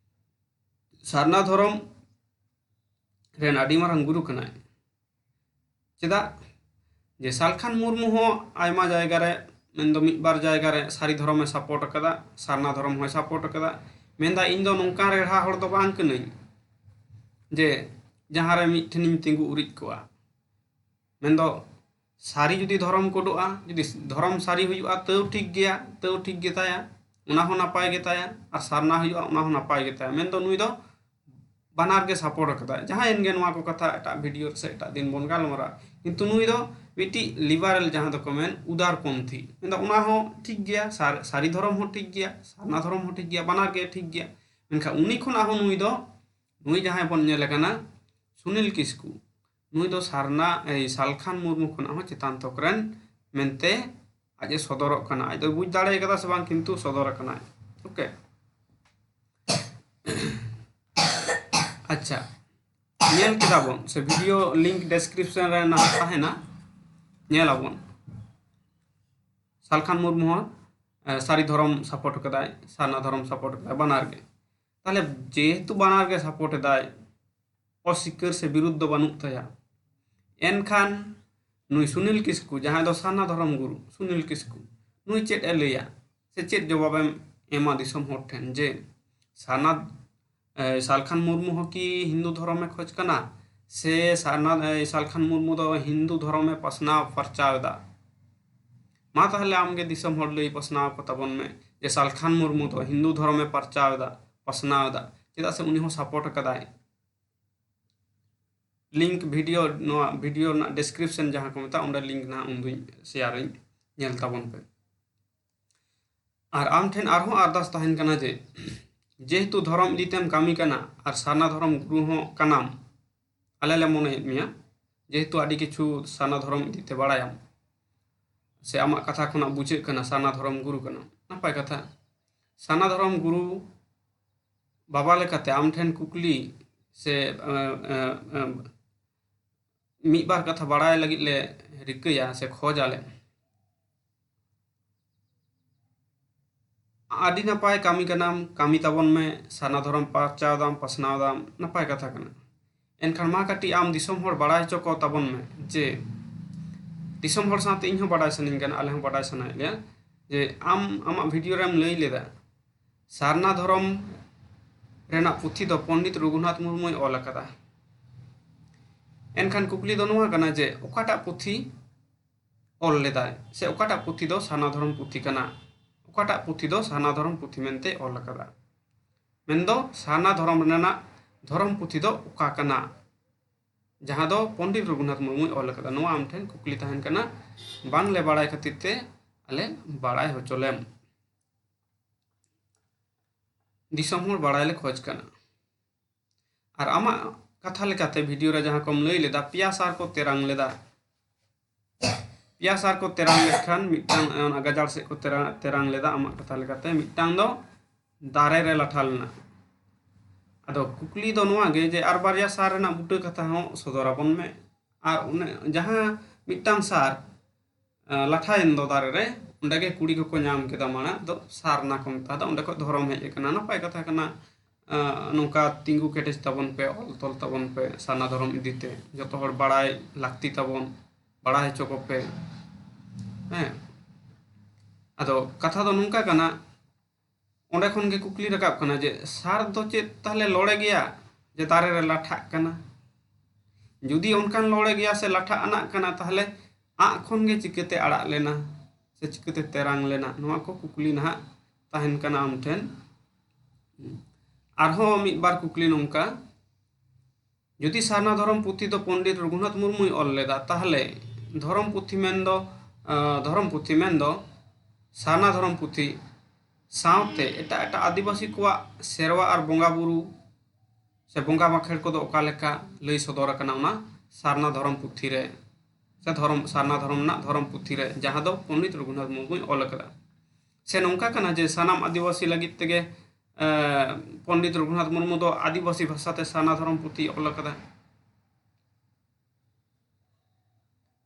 ᱥᱟᱨᱱᱟ ᱫᱷᱚᱨᱚᱢ ᱨᱮᱱ ᱟᱹᱰᱤ ᱢᱟᱨᱟᱝ ᱜᱩᱨᱩ ᱠᱟᱱᱟᱭ᱾ ᱪᱮᱫᱟᱜ? ᱡᱮ ᱥᱟᱞᱠᱷᱟᱱ ᱢᱩᱨᱢᱩ ᱦᱚᱸ ᱟᱭᱢᱟ ᱡᱟᱭᱜᱟ ᱨᱮ, ᱢᱮᱱᱫᱚ ᱢᱤᱫ ᱵᱟᱨ ᱡᱟᱭᱜᱟ ᱨᱮ ᱥᱟᱹᱨᱤ ᱫᱷᱚᱨᱚᱢᱮ ᱥᱟᱯᱳᱨᱴ ᱟᱠᱟᱫᱟ, ᱥᱟᱨᱱᱟ ᱫᱷᱚᱨᱚᱢ ᱦᱚᱸᱭ ᱥᱟᱯᱳᱨᱴ ᱟᱠᱟᱫᱟ᱾ ᱢᱮᱱᱫᱟ, ᱤᱧ ᱫᱚ ᱱᱚᱝᱠᱟᱱ ᱨᱮᱲᱦᱟ ᱦᱚᱲ ᱫᱚ ᱵᱟᱝ ᱠᱟᱹᱱᱟᱹᱧ ᱡᱮ ᱡᱟᱦᱟᱸ ᱨᱮ ᱢᱤᱫ ᱴᱷᱮᱱᱤᱧ ᱛᱤᱸᱜᱩ ᱩᱨᱤᱡ ᱠᱚᱜᱼᱟ᱾ ᱢᱮᱱᱫᱚ ᱥᱟᱹᱨᱤ ᱡᱩᱫᱤ ᱫᱷᱚᱨᱚᱢ ᱠᱳᱰᱚᱜᱼᱟ, ᱡᱩᱫᱤ ᱫᱷᱚᱨᱚᱢ ᱥᱟᱹᱨᱤ ᱦᱩᱭᱩᱜᱼᱟ, ᱛᱟᱹᱣ ᱴᱷᱤᱠ ᱜᱮᱭᱟ, ᱛᱟᱹᱣ ᱴᱷᱤᱠ ᱜᱮᱛᱟᱭᱟ, ᱚᱱᱟ ᱦᱚᱸ ᱱᱟᱯᱟᱭ ᱜᱮᱛᱟᱭᱟ᱾ ᱟᱨ ᱥᱟᱨᱱᱟ ᱦᱩᱭᱩᱜᱼᱟ, ᱚᱱᱟ ᱦᱚᱸ ᱱᱟᱯᱟᱭ ᱜᱮᱛᱟᱭᱟ᱾ ᱢᱮᱱᱫᱚ ᱱᱩᱭ ᱫᱚ ᱵᱟᱱᱟᱨ ᱜᱮ ᱥᱟᱯᱳᱨᱴ ᱟᱠᱟᱫᱟᱭ᱾ ᱡᱟᱦᱟᱸᱭ ᱮᱱ ᱜᱮ, ᱱᱚᱣᱟ ᱠᱚ ᱠᱟᱛᱷᱟ ᱮᱴᱟᱜ ᱵᱷᱤᱰᱤᱭᱳ ᱨᱮ ᱥᱮ ᱮᱴᱟᱜ ᱫᱤᱱ ᱵᱚᱱ ᱜᱟᱞᱢᱟᱨᱟᱜᱼᱟ᱾ ᱠᱤᱱᱛᱩ ᱱᱩᱭ ᱫᱚ ᱢᱤᱫᱴᱤᱡ ᱞᱤᱵᱟᱨᱟᱞ, ᱡᱟᱦᱟᱸ ᱫᱚᱠᱚ ᱢᱮᱱ ᱩᱫᱟᱨᱯᱚᱱᱛᱷᱤ᱾ ᱢᱮᱱᱫᱚ ᱚᱱᱟ ᱦᱚᱸ ᱴᱷᱤᱠ ᱜᱮᱭᱟ, ᱥᱟᱨ-, ᱥᱟᱹᱨᱤ ᱫᱷᱚᱨᱚᱢ ᱦᱚᱸ ᱴᱷᱤᱠ ᱜᱮᱭᱟ, ᱥᱟᱨᱱᱟ ᱫᱷᱚᱨᱚᱢ ᱦᱚᱸ ᱴᱷᱤᱠ ᱜᱮᱭᱟ, ᱵᱟᱱᱟᱨ ᱜᱮ ᱴᱷᱤᱠ ᱜᱮᱭᱟ᱾ ᱢᱮᱱᱠᱷᱟᱱ ᱩᱱᱤ ᱠᱷᱚᱱᱟᱜ ᱦᱚᱸ ᱱᱩᱭ ᱫᱚ, ᱱᱩᱭ ᱡᱟᱦᱟᱸᱭ ᱵᱚᱱ ᱧᱮᱞᱮ ᱠᱟᱱᱟ, ᱥᱩᱱᱤᱞ ᱠᱤᱥᱠᱩ, ᱱᱩᱭ ᱫᱚ ᱥᱟᱨᱱᱟ, ᱮᱭ ᱥᱟᱞᱠᱷᱟᱱ ᱢᱩᱨᱢᱩ ᱠᱷᱚᱱᱟᱜ ᱦᱚᱸ ᱪᱮᱛᱟᱱ ᱛᱷᱚᱠ ᱨᱮᱱ ᱢᱮᱱᱛᱮ ᱟᱡ ᱮ ᱥᱚᱫᱚᱨᱚᱜ ᱠᱟᱱᱟ᱾ ᱟᱡ ᱫᱚᱭ ᱵᱩᱡᱽ ᱫᱟᱲᱮ ᱠᱟᱫᱟ ᱥᱮ ᱵᱟᱝ, ᱠᱤᱱᱛᱩ ᱥᱚᱫᱚᱨ ᱟᱠᱟᱱᱟᱭ᱾ ᱳᱠᱮ, ᱟᱪᱪᱷᱟ, ᱧᱮᱞ ᱠᱮᱫᱟ ᱵᱚᱱ, ᱥᱮ ᱵᱷᱤᱰᱤᱭᱳ ᱞᱤᱝᱠ ᱰᱮᱥᱠᱨᱤᱯᱥᱚᱱ ᱨᱮ ᱱᱟᱦᱟᱜ ᱛᱟᱦᱮᱱᱟ, ᱧᱮᱞ ᱟᱵᱚᱱ᱾ ᱥᱟᱞᱠᱷᱟᱱ ᱢᱩᱨᱢᱩ ᱦᱚᱸ, ᱮ, ᱥᱟᱹᱨᱤ ᱫᱷᱚᱨᱚᱢ ᱥᱟᱯᱳᱨᱴ ᱠᱟᱫᱟᱭ, ᱥᱟᱨᱱᱟ ᱫᱷᱚᱨᱚᱢ ᱥᱟᱯᱳᱨᱴ ᱠᱟᱫᱟᱭ, ᱵᱟᱱᱟᱨ ᱜᱮ᱾ ᱛᱟᱦᱞᱮ ᱡᱮᱦᱮᱛᱩ ᱵᱟᱱᱟᱨ ᱜᱮ ᱥᱟᱯᱳᱨᱴ ᱮᱫᱟᱭ, ᱚᱥᱤᱠᱟᱹᱨ ᱥᱮ ᱵᱤᱨᱩᱫᱷ ᱫᱚ ᱵᱟᱹᱱᱩᱜ ᱛᱟᱭᱟ, ᱮᱱᱠᱷᱟᱱ ᱱᱩᱭ ᱥᱩᱱᱤᱞ ᱠᱤᱥᱠᱩ, ᱡᱟᱦᱟᱸᱭ ᱫᱚ ᱥᱟᱨᱱᱟ ᱫᱷᱚᱨᱚᱢ ᱜᱩᱨᱩ ᱥᱩᱱᱤᱞ ᱠᱤᱥᱠᱩ, ᱱᱩᱭ ᱪᱮᱫ ᱮ ᱞᱟᱹᱭᱟ ᱥᱮ ᱪᱮᱫ ᱡᱚᱵᱟᱵᱮᱢ ᱮᱢᱟ ᱫᱤᱥᱚᱢ ᱦᱚᱲ ᱴᱷᱮᱱ ᱡᱮ ᱥᱟᱨᱱᱟ, ᱮ, ᱥᱟᱞᱠᱷᱟᱱ ᱢᱩᱨᱢᱩ ᱦᱚᱸ ᱠᱤ ᱦᱤᱱᱫᱩ ᱫᱷᱚᱨᱚᱢᱮ ᱠᱷᱚᱡᱽ ᱠᱟᱱᱟ ᱥᱮ ᱥᱟᱨᱱᱟ, ᱮ, ᱥᱟᱞᱠᱷᱟᱱ ᱢᱩᱨᱢᱩ ᱫᱚ ᱦᱤᱱᱫᱩ ᱫᱷᱚᱨᱚᱢᱮ ᱯᱟᱥᱱᱟᱣ ᱯᱟᱨᱪᱟᱣ ᱮᱫᱟ? ᱢᱟ ᱛᱟᱦᱞᱮ ᱟᱢᱜᱮ ᱫᱤᱥᱚᱢ ᱦᱚᱲ ᱞᱟᱹᱭ ᱯᱟᱥᱱᱟᱣ ᱠᱚ ᱛᱟᱵᱚᱱ ᱢᱮ ᱡᱮ ᱥᱟᱞᱠᱷᱟᱱ ᱢᱩᱨᱢᱩ ᱫᱚ ᱦᱤᱱᱫᱩ ᱫᱷᱚᱨᱚᱢᱮ ᱯᱟᱨᱪᱟᱣ ᱮᱫᱟ, ᱯᱟᱥᱱᱟᱣ ᱮᱫᱟ, ᱪᱮᱫᱟᱜ ᱥᱮ ᱩᱱᱤ ᱦᱚᱸ ᱥᱟᱯᱳᱨᱴ ᱟᱠᱟᱫᱟᱭ᱾ ᱞᱤᱝᱠ ᱵᱷᱤᱰᱤᱭᱳ, ᱱᱚᱣᱟ ᱵᱷᱤᱰᱤᱭᱳ ᱨᱮᱱᱟᱜ ᱰᱮᱥᱠᱨᱤᱯᱥᱚᱱ ᱡᱟᱦᱟᱸ ᱠᱚ ᱢᱮᱛᱟᱜᱼᱟ, ᱚᱸᱰᱮ ᱞᱤᱝᱠ ᱱᱟᱦᱟᱜ ᱩᱱᱫᱩᱧ ᱥᱮᱭᱟᱨᱟᱹᱧ, ᱧᱮᱞ ᱛᱟᱵᱚᱱ ᱯᱮ᱾ ᱟᱨ ᱟᱢ ᱴᱷᱮᱱ ᱟᱨᱦᱚᱸ ᱟᱨᱫᱟᱥ ᱛᱟᱦᱮᱱ ᱠᱟᱱᱟ ᱡᱮ, ᱡᱮᱦᱮᱛᱩ ᱫᱷᱚᱨᱚᱢ ᱤᱫᱤ ᱛᱮᱢ ᱠᱟᱹᱢᱤ ᱠᱟᱱᱟ ᱟᱨ ᱥᱟᱨᱱᱟ ᱫᱷᱚᱨᱚᱢ ᱜᱩᱨᱩ ᱦᱚᱸ ᱠᱟᱱᱟᱢ, ᱟᱞᱮ ᱞᱮ ᱢᱚᱱᱮᱭᱮᱫ ᱢᱮᱭᱟ, ᱡᱮᱦᱮᱛᱩ ᱟᱹᱰᱤ ᱠᱤᱪᱷᱩ ᱥᱟᱨᱱᱟ ᱫᱷᱚᱨᱚᱢ ᱤᱫᱤ ᱛᱮ ᱵᱟᱲᱟᱭᱟᱢ, ᱥᱮ ᱟᱢᱟᱜ ᱠᱟᱛᱷᱟ ᱠᱷᱚᱱᱟᱜ ᱵᱩᱡᱷᱟᱹᱜ ᱠᱟᱱᱟ ᱥᱟᱨᱱᱟ ᱫᱷᱚᱨᱚᱢ ᱜᱩᱨᱩ ᱠᱟᱱᱟᱢ, ᱱᱟᱯᱟᱭ ᱠᱟᱛᱷᱟ᱾ ᱥᱟᱨᱱᱟ ᱫᱷᱚᱨᱚᱢ ᱜᱩᱨᱩ ᱵᱟᱵᱟ ᱞᱮᱠᱟᱛᱮ ᱟᱢ ᱴᱷᱮᱱ ᱠᱩᱠᱞᱤ ᱥᱮ, ᱮ, ᱮ, ᱮ, ᱢᱤᱫ ᱵᱟᱨ ᱠᱟᱛᱷᱟ ᱵᱟᱲᱟᱭ ᱞᱟᱹᱜᱤᱫ ᱞᱮ ᱨᱤᱠᱟᱹᱭᱟ ᱥᱮ ᱠᱷᱚᱡᱟᱞᱮ᱾ ᱟᱹᱰᱤ ᱱᱟᱯᱟᱭ ᱠᱟᱹᱢᱤ ᱠᱟᱱᱟᱢ, ᱠᱟᱹᱢᱤ ᱛᱟᱵᱚᱱ ᱢᱮ, ᱥᱟᱨᱱᱟ ᱫᱷᱚᱨᱚᱢ ᱯᱟᱨᱪᱟᱣ ᱫᱟᱢ, ᱯᱟᱥᱱᱟᱣ ᱫᱟᱢ, ᱱᱟᱯᱟᱭ ᱠᱟᱛᱷᱟ ᱠᱟᱱᱟ᱾ ᱮᱱᱠᱷᱟᱱ ᱢᱟ ᱠᱟᱹᱴᱤᱡ ᱟᱢ ᱫᱤᱥᱚᱢ ᱦᱚᱲ ᱵᱟᱲᱟᱭ ᱦᱚᱪᱚ ᱠᱚ ᱛᱟᱵᱚᱱ ᱢᱮ ᱡᱮ ᱫᱤᱥᱚᱢ ᱦᱚᱲ ᱥᱟᱶᱛᱮ ᱤᱧ ᱦᱚᱸ ᱵᱟᱰᱟᱭ ᱥᱟᱱᱟᱧ ᱠᱟᱱᱟ, ᱟᱞᱮ ᱦᱚᱸ ᱵᱟᱰᱟᱭ ᱥᱟᱱᱟᱭᱮᱫ ᱞᱮᱭᱟ, ᱡᱮ ᱟᱢ ᱟᱢᱟᱜ ᱵᱷᱤᱰᱤᱭᱳ ᱨᱮᱢ ᱞᱟᱹᱭ ᱞᱮᱫᱟ ᱥᱟᱨᱱᱟ ᱫᱷᱚᱨᱚᱢ ᱨᱮᱱᱟᱜ ᱯᱩᱛᱷᱤ ᱫᱚ ᱯᱚᱱᱰᱤᱛ ᱨᱚᱜᱷᱩᱱᱟᱛᱷ ᱢᱩᱨᱢᱩᱭ ᱚᱞ ᱟᱠᱟᱫᱟ᱾ ᱮᱱᱠᱷᱟᱱ ᱠᱩᱠᱞᱤ ᱫᱚ ᱱᱚᱣᱟ ᱠᱟᱱᱟ ᱡᱮ ᱚᱠᱟᱴᱟᱜ ᱯᱩᱛᱷᱤ ᱚᱞ ᱞᱮᱫᱟᱭ, ᱥᱮ ᱚᱠᱟᱴᱟᱜ ᱯᱩᱛᱷᱤ ᱫᱚ ᱥᱟᱨᱱᱟ ᱫᱷᱚᱨᱚᱢ ᱯᱩᱛᱷᱤ ᱠᱟᱱᱟ, ᱚᱠᱟᱴᱟᱜ ᱯᱩᱛᱷᱤ ᱫᱚ ᱥᱟᱨᱱᱟ ᱫᱷᱚᱨᱚᱢ ᱯᱩᱛᱷᱤ ᱢᱮᱱᱛᱮ ᱚᱞ ᱟᱠᱟᱫᱟ? ᱢᱮᱱᱫᱚ ᱥᱟᱨᱱᱟ ᱫᱷᱚᱨᱚᱢ ᱨᱮᱱᱟᱜ ᱫᱷᱚᱨᱚᱢ ᱯᱩᱛᱷᱤ ᱫᱚ ᱚᱠᱟ ᱠᱟᱱᱟ, ᱡᱟᱦᱟᱸ ᱫᱚ ᱯᱚᱱᱰᱤᱛ ᱨᱚᱜᱷᱩᱱᱟᱛᱷ ᱢᱩᱨᱢᱩᱭ ᱚᱞ ᱟᱠᱟᱫᱟ? ᱱᱚᱣᱟ ᱟᱢ ᱴᱷᱮᱱ ᱠᱩᱠᱞᱤ ᱛᱟᱦᱮᱱ ᱠᱟᱱᱟ, ᱵᱟᱝᱞᱮ ᱵᱟᱲᱟᱭ ᱠᱷᱟᱹᱛᱤᱨ ᱛᱮ ᱟᱞᱮ ᱵᱟᱲᱟᱭ ᱦᱚᱪᱚ ᱞᱮᱢ᱾ ᱫᱤᱥᱚᱢ ᱦᱚᱲ ᱵᱟᱲᱟᱭ ᱞᱮ ᱠᱷᱚᱡᱽ ᱠᱟᱱᱟ᱾ ᱟᱨ ᱟᱢᱟᱜ ᱠᱟᱛᱷᱟ ᱞᱮᱠᱟᱛᱮ ᱵᱷᱤᱰᱤᱭᱳ ᱨᱮ ᱡᱟᱦᱟᱸ ᱠᱚᱢ ᱞᱟᱹᱭ ᱞᱮᱫᱟ, ᱯᱮᱭᱟ ᱥᱟᱨ ᱠᱚ ᱛᱮᱨᱟᱝ ᱞᱮᱫᱟ, ᱯᱮᱭᱟ ᱥᱟᱨ ᱠᱚ ᱛᱮᱨᱟᱝ ᱞᱮᱠᱷᱟᱱ ᱢᱤᱫᱴᱟᱝ, ᱚᱱᱟ ᱜᱟᱡᱟᱲ ᱥᱮᱫ ᱠᱚ ᱛᱮᱨᱟᱝ, ᱛᱮᱨᱟᱝ ᱞᱮᱫᱟ, ᱟᱢᱟᱜ ᱠᱟᱛᱷᱟ ᱞᱮᱠᱟᱛᱮ ᱢᱤᱫᱴᱟᱝ ᱫᱚ ᱫᱟᱨᱮ ᱨᱮ ᱞᱟᱴᱷᱟ ᱞᱮᱱᱟ᱾ ᱟᱫᱚ ᱠᱩᱠᱞᱤ ᱫᱚ ᱱᱚᱣᱟ ᱜᱮ ᱡᱮ ᱟᱨ ᱵᱟᱨᱭᱟ ᱥᱟᱨ ᱨᱮᱱᱟᱜ ᱵᱩᱴᱟᱹ ᱠᱟᱛᱷᱟ ᱦᱚᱸ ᱥᱚᱫᱚᱨ ᱟᱵᱚᱱ ᱢᱮ᱾ ᱟᱨ ᱚᱱᱮ ᱡᱟᱦᱟᱸ ᱢᱤᱫᱴᱟᱝ ᱥᱟᱨ ᱟᱸ, ᱞᱟᱴᱷᱟᱭᱮᱱ ᱫᱚ ᱫᱟᱨᱮ ᱨᱮ, ᱚᱸᱰᱮ ᱜᱮ ᱠᱩᱲᱤ ᱠᱚᱠᱚ ᱧᱟᱢ ᱠᱮᱫᱟ ᱢᱟᱲᱟᱝ ᱫᱚ, ᱥᱟᱨᱱᱟ ᱠᱚ ᱢᱮᱛᱟᱫᱟ, ᱚᱸᱰᱮ ᱠᱷᱚᱱ ᱫᱷᱚᱨᱚᱢ ᱦᱮᱡ ᱟᱠᱟᱱᱟ᱾ ᱱᱟᱯᱟᱭ ᱠᱟᱛᱷᱟ ᱠᱟᱱᱟ᱾ ᱟᱸ, ᱱᱚᱝᱠᱟ ᱛᱤᱸᱜᱩ ᱠᱮᱴᱮᱡ ᱛᱟᱵᱚᱱ ᱯᱮ, ᱚᱞ ᱛᱚᱞ ᱛᱟᱵᱚᱱ ᱯᱮ ᱥᱟᱨᱱᱟ ᱫᱷᱚᱨᱚᱢ ᱤᱫᱤ ᱛᱮ, ᱡᱚᱛᱚ ᱦᱚᱲ ᱵᱟᱲᱟᱭ ᱞᱟᱹᱠᱛᱤ ᱛᱟᱵᱚᱱ, ᱵᱟᱲᱟᱭ ᱦᱚᱪᱚ ᱠᱚᱯᱮ᱾ ᱦᱮᱸ, ᱟᱫᱚ ᱠᱟᱛᱷᱟ ᱫᱚ ᱱᱚᱝᱠᱟ ᱠᱟᱱᱟ, ᱚᱸᱰᱮ ᱠᱷᱚᱱ ᱜᱮ ᱠᱩᱠᱞᱤ ᱨᱟᱠᱟᱵ ᱠᱟᱱᱟ ᱡᱮ ᱥᱟᱨ ᱫᱚ ᱪᱮᱫ ᱛᱟᱦᱞᱮ ᱞᱚᱲᱮ ᱜᱮᱭᱟ ᱡᱮ ᱫᱟᱨᱮ ᱨᱮ ᱞᱟᱴᱷᱟᱜ ᱠᱟᱱᱟ? ᱡᱩᱫᱤ ᱚᱱᱠᱟᱱ ᱞᱚᱲᱮ ᱜᱮᱭᱟ ᱥᱮ ᱞᱟᱴᱷᱟ ᱟᱱᱟᱜ ᱠᱟᱱᱟ, ᱛᱟᱦᱞᱮ ᱟᱜ ᱠᱷᱚᱱ ᱜᱮ ᱪᱤᱠᱟᱹᱛᱮ ᱟᱲᱟᱜ ᱞᱮᱱᱟ ᱥᱮ ᱪᱤᱠᱟᱹᱛᱮ ᱛᱮᱨᱟᱝ ᱞᱮᱱᱟ? ᱱᱚᱣᱟ ᱠᱚ ᱠᱩᱠᱞᱤ ᱱᱟᱦᱟᱜ ᱛᱟᱦᱮᱱ ᱠᱟᱱᱟ ᱟᱢ ᱴᱷᱮᱱ᱾ ᱟᱨᱦᱚᱸ ᱢᱤᱫ ᱵᱟᱨ ᱠᱩᱠᱞᱤ ᱱᱚᱝᱠᱟ, ᱡᱩᱫᱤ ᱥᱟᱨᱱᱟ ᱫᱷᱚᱨᱚᱢ ᱯᱩᱛᱷᱤ ᱫᱚ ᱯᱚᱱᱰᱤᱛ ᱨᱚᱜᱷᱩᱱᱟᱛᱷ ᱢᱩᱨᱢᱩᱭ ᱚᱞ ᱞᱮᱫᱟ, ᱛᱟᱦᱞᱮ ᱫᱷᱚᱨᱚᱢ ᱯᱩᱛᱷᱤ ᱢᱮᱱᱫᱚ, ᱟᱸ, ᱫᱷᱚᱨᱚᱢ ᱯᱩᱛᱷᱤ ᱢᱮᱱᱫᱚ ᱥᱟᱨᱱᱟ ᱫᱷᱚᱨᱚᱢ ᱯᱩᱛᱷᱤ ᱥᱟᱶᱛᱮ ᱮᱴᱟᱜ ᱮᱴᱟᱜ ᱟᱹᱫᱤᱵᱟᱹᱥᱤ ᱠᱚᱣᱟᱜ ᱥᱮᱨᱣᱟ ᱟᱨ ᱵᱚᱸᱜᱟ ᱵᱩᱨᱩ ᱥᱮ ᱵᱚᱸᱜᱟ ᱵᱟᱠᱷᱮᱲ ᱠᱚᱫᱚ ᱚᱠᱟ ᱞᱮᱠᱟ ᱞᱟᱹᱭ ᱥᱚᱫᱚᱨ ᱟᱠᱟᱱᱟ ᱚᱱᱟ ᱥᱟᱨᱱᱟ ᱫᱷᱚᱨᱚᱢ ᱯᱩᱛᱷᱤ ᱨᱮ, ᱥᱮ ᱫᱷᱚᱨᱚᱢ, ᱥᱟᱨᱱᱟ ᱫᱷᱚᱨᱚᱢ ᱨᱮᱱᱟᱜ ᱫᱷᱚᱨᱚᱢ ᱯᱩᱛᱷᱤ ᱨᱮ, ᱡᱟᱦᱟᱸ ᱫᱚ ᱯᱚᱱᱰᱤᱛ ᱨᱚᱜᱷᱩᱱᱟᱛᱷ ᱢᱩᱨᱢᱩᱭ ᱚᱞ ᱟᱠᱟᱫᱟ᱾ ᱥᱮ ᱱᱚᱝᱠᱟ ᱠᱟᱱᱟ ᱡᱮ ᱥᱟᱱᱟᱢ ᱟᱹᱫᱤᱵᱟᱹᱥᱤ ᱞᱟᱹᱜᱤᱫ ᱛᱮᱜᱮ, ᱮ, ᱯᱚᱱᱰᱤᱛ ᱨᱚᱜᱷᱩᱱᱟᱛᱷ ᱢᱩᱨᱢᱩ ᱫᱚ ᱟᱹᱫᱤᱵᱟᱹᱥᱤ ᱵᱷᱟᱥᱟᱛᱮ ᱥᱟᱨᱱᱟ ᱫᱷᱚᱨᱚᱢ ᱯᱩᱛᱷᱤ ᱚᱞ ᱟᱠᱟᱫᱟ?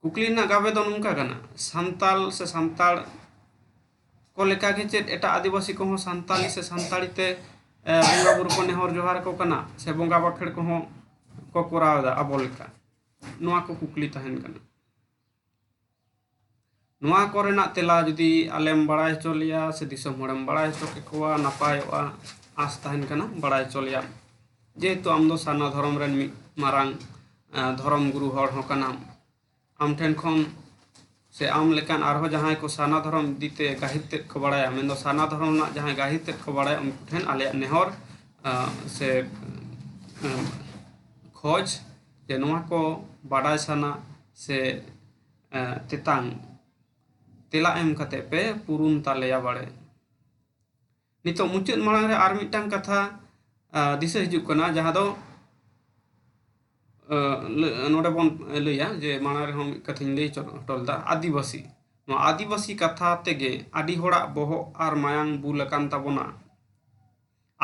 ᱠᱩᱠᱞᱤ ᱨᱮᱱᱟᱜ ᱜᱟᱵᱮ ᱫᱚ ᱱᱚᱝᱠᱟ ᱠᱟᱱᱟ, ᱥᱟᱱᱛᱟᱞ ᱥᱮ ᱥᱟᱱᱛᱟᱲ ᱠᱚ ᱞᱮᱠᱟᱜᱮ ᱪᱮᱫ ᱮᱴᱟᱜ ᱟᱹᱫᱤᱵᱟᱹᱥᱤ ᱠᱚᱦᱚᱸ ᱥᱟᱱᱛᱟᱞᱤ ᱥᱮ ᱥᱟᱱᱛᱟᱲᱤ ᱛᱮ, ᱮ, ᱵᱚᱸᱜᱟ ᱵᱩᱨᱩ ᱠᱚ ᱱᱮᱦᱚᱨ ᱡᱚᱦᱟᱨ ᱟᱠᱚ ᱠᱟᱱᱟ ᱥᱮ ᱵᱚᱸᱜᱟ ᱵᱟᱠᱷᱮᱲ ᱠᱚᱦᱚᱸ ᱠᱚ ᱠᱚᱨᱟᱣ ᱮᱫᱟ ᱟᱵᱚ ᱞᱮᱠᱟ? ᱱᱚᱣᱟ ᱠᱚ ᱠᱩᱠᱞᱤ ᱛᱟᱦᱮᱱ ᱠᱟᱱᱟ᱾ ᱱᱚᱣᱟ ᱠᱚᱨᱮᱱᱟᱜ ᱛᱮᱞᱟ ᱡᱩᱫᱤ ᱟᱞᱮᱢ ᱵᱟᱲᱟᱭ ᱦᱚᱪᱚ ᱞᱮᱭᱟ ᱥᱮ ᱫᱤᱥᱚᱢ ᱦᱚᱲᱮᱢ ᱵᱟᱲᱟᱭ ᱦᱚᱪᱚ ᱠᱮᱠᱚᱣᱟ, ᱱᱟᱯᱟᱭᱚᱜᱼᱟ, ᱟᱸᱥ ᱛᱟᱦᱮᱱ ᱠᱟᱱᱟ ᱵᱟᱲᱟᱭ ᱦᱚᱪᱚ ᱞᱮᱭᱟᱢ᱾ ᱡᱮᱦᱮᱛᱩ ᱟᱢ ᱫᱚ ᱥᱟᱨᱱᱟ ᱫᱷᱚᱨᱚᱢ ᱨᱮᱱ ᱢᱤᱫ ᱢᱟᱨᱟᱝ, ᱟᱸ, ᱫᱷᱚᱨᱚᱢ ᱜᱩᱨᱩ ᱦᱚᱲ ᱦᱚᱸ ᱠᱟᱱᱟᱢ᱾ ᱟᱢ ᱴᱷᱮᱱ ᱠᱷᱚᱱ ᱥᱮ ᱟᱢ ᱞᱮᱠᱟᱱ ᱟᱨᱦᱚᱸ ᱡᱟᱦᱟᱸᱭ ᱠᱚ ᱥᱟᱨᱱᱟ ᱫᱷᱚᱨᱚᱢ ᱤᱫᱤ ᱛᱮ ᱜᱟᱹᱦᱤᱨ ᱛᱮᱫ ᱠᱚ ᱵᱟᱲᱟᱭᱟ, ᱢᱮᱱᱫᱚ ᱥᱟᱨᱱᱟ ᱫᱷᱚᱨᱚᱢ ᱨᱮᱱᱟᱜ ᱡᱟᱦᱟᱸᱭ ᱜᱟᱹᱦᱤᱨ ᱛᱮᱫ ᱠᱚ ᱵᱟᱲᱟᱭᱟ, ᱩᱱᱠᱩ ᱴᱷᱮᱱ ᱟᱞᱮᱭᱟᱜ ᱱᱮᱦᱚᱨ, ᱟᱸ, ᱥᱮ, ᱟᱸ, ᱠᱷᱚᱡᱽ ᱡᱮ ᱱᱚᱣᱟ ᱠᱚ ᱵᱟᱰᱟᱭ ᱥᱟᱱᱟ ᱥᱮ, ᱟᱸ, ᱛᱮᱛᱟᱝ ᱛᱮᱞᱟ ᱮᱢ ᱠᱟᱛᱮ ᱯᱮ ᱯᱩᱨᱩᱱ ᱛᱟᱞᱮᱭᱟ ᱵᱟᱲᱮ᱾ ᱱᱤᱛᱚᱜ ᱢᱩᱪᱟᱹᱫ ᱢᱟᱲᱟᱝ ᱨᱮ ᱟᱨ ᱢᱤᱫᱴᱟᱝ ᱠᱟᱛᱷᱟ, ᱟᱸ, ᱫᱤᱥᱟᱹ ᱦᱤᱡᱩᱜ ᱠᱟᱱᱟ, ᱡᱟᱦᱟᱸ ᱫᱚ, ᱟᱸ, ᱞᱟᱹ-, ᱱᱚᱰᱮ ᱵᱚᱱ ᱞᱟᱹᱭᱟ ᱡᱮ ᱢᱟᱲᱟᱝ ᱨᱮᱦᱚᱸ ᱢᱤᱫ ᱠᱟᱛᱷᱟᱧ ᱞᱟᱹᱭ ᱦᱚᱪᱚ, ᱦᱚᱴᱚ ᱞᱮᱫᱟ, ᱟᱹᱫᱤᱵᱟᱹᱥᱤ᱾ ᱱᱚᱣᱟ ᱟᱹᱫᱤᱵᱟᱹᱥᱤ ᱠᱟᱛᱷᱟ ᱛᱮᱜᱮ ᱟᱹᱰᱤ ᱦᱚᱲᱟᱜ ᱵᱚᱦᱚᱜ ᱟᱨ ᱢᱟᱭᱟᱝ ᱵᱩᱞ ᱟᱠᱟᱱ ᱛᱟᱵᱚᱱᱟ᱾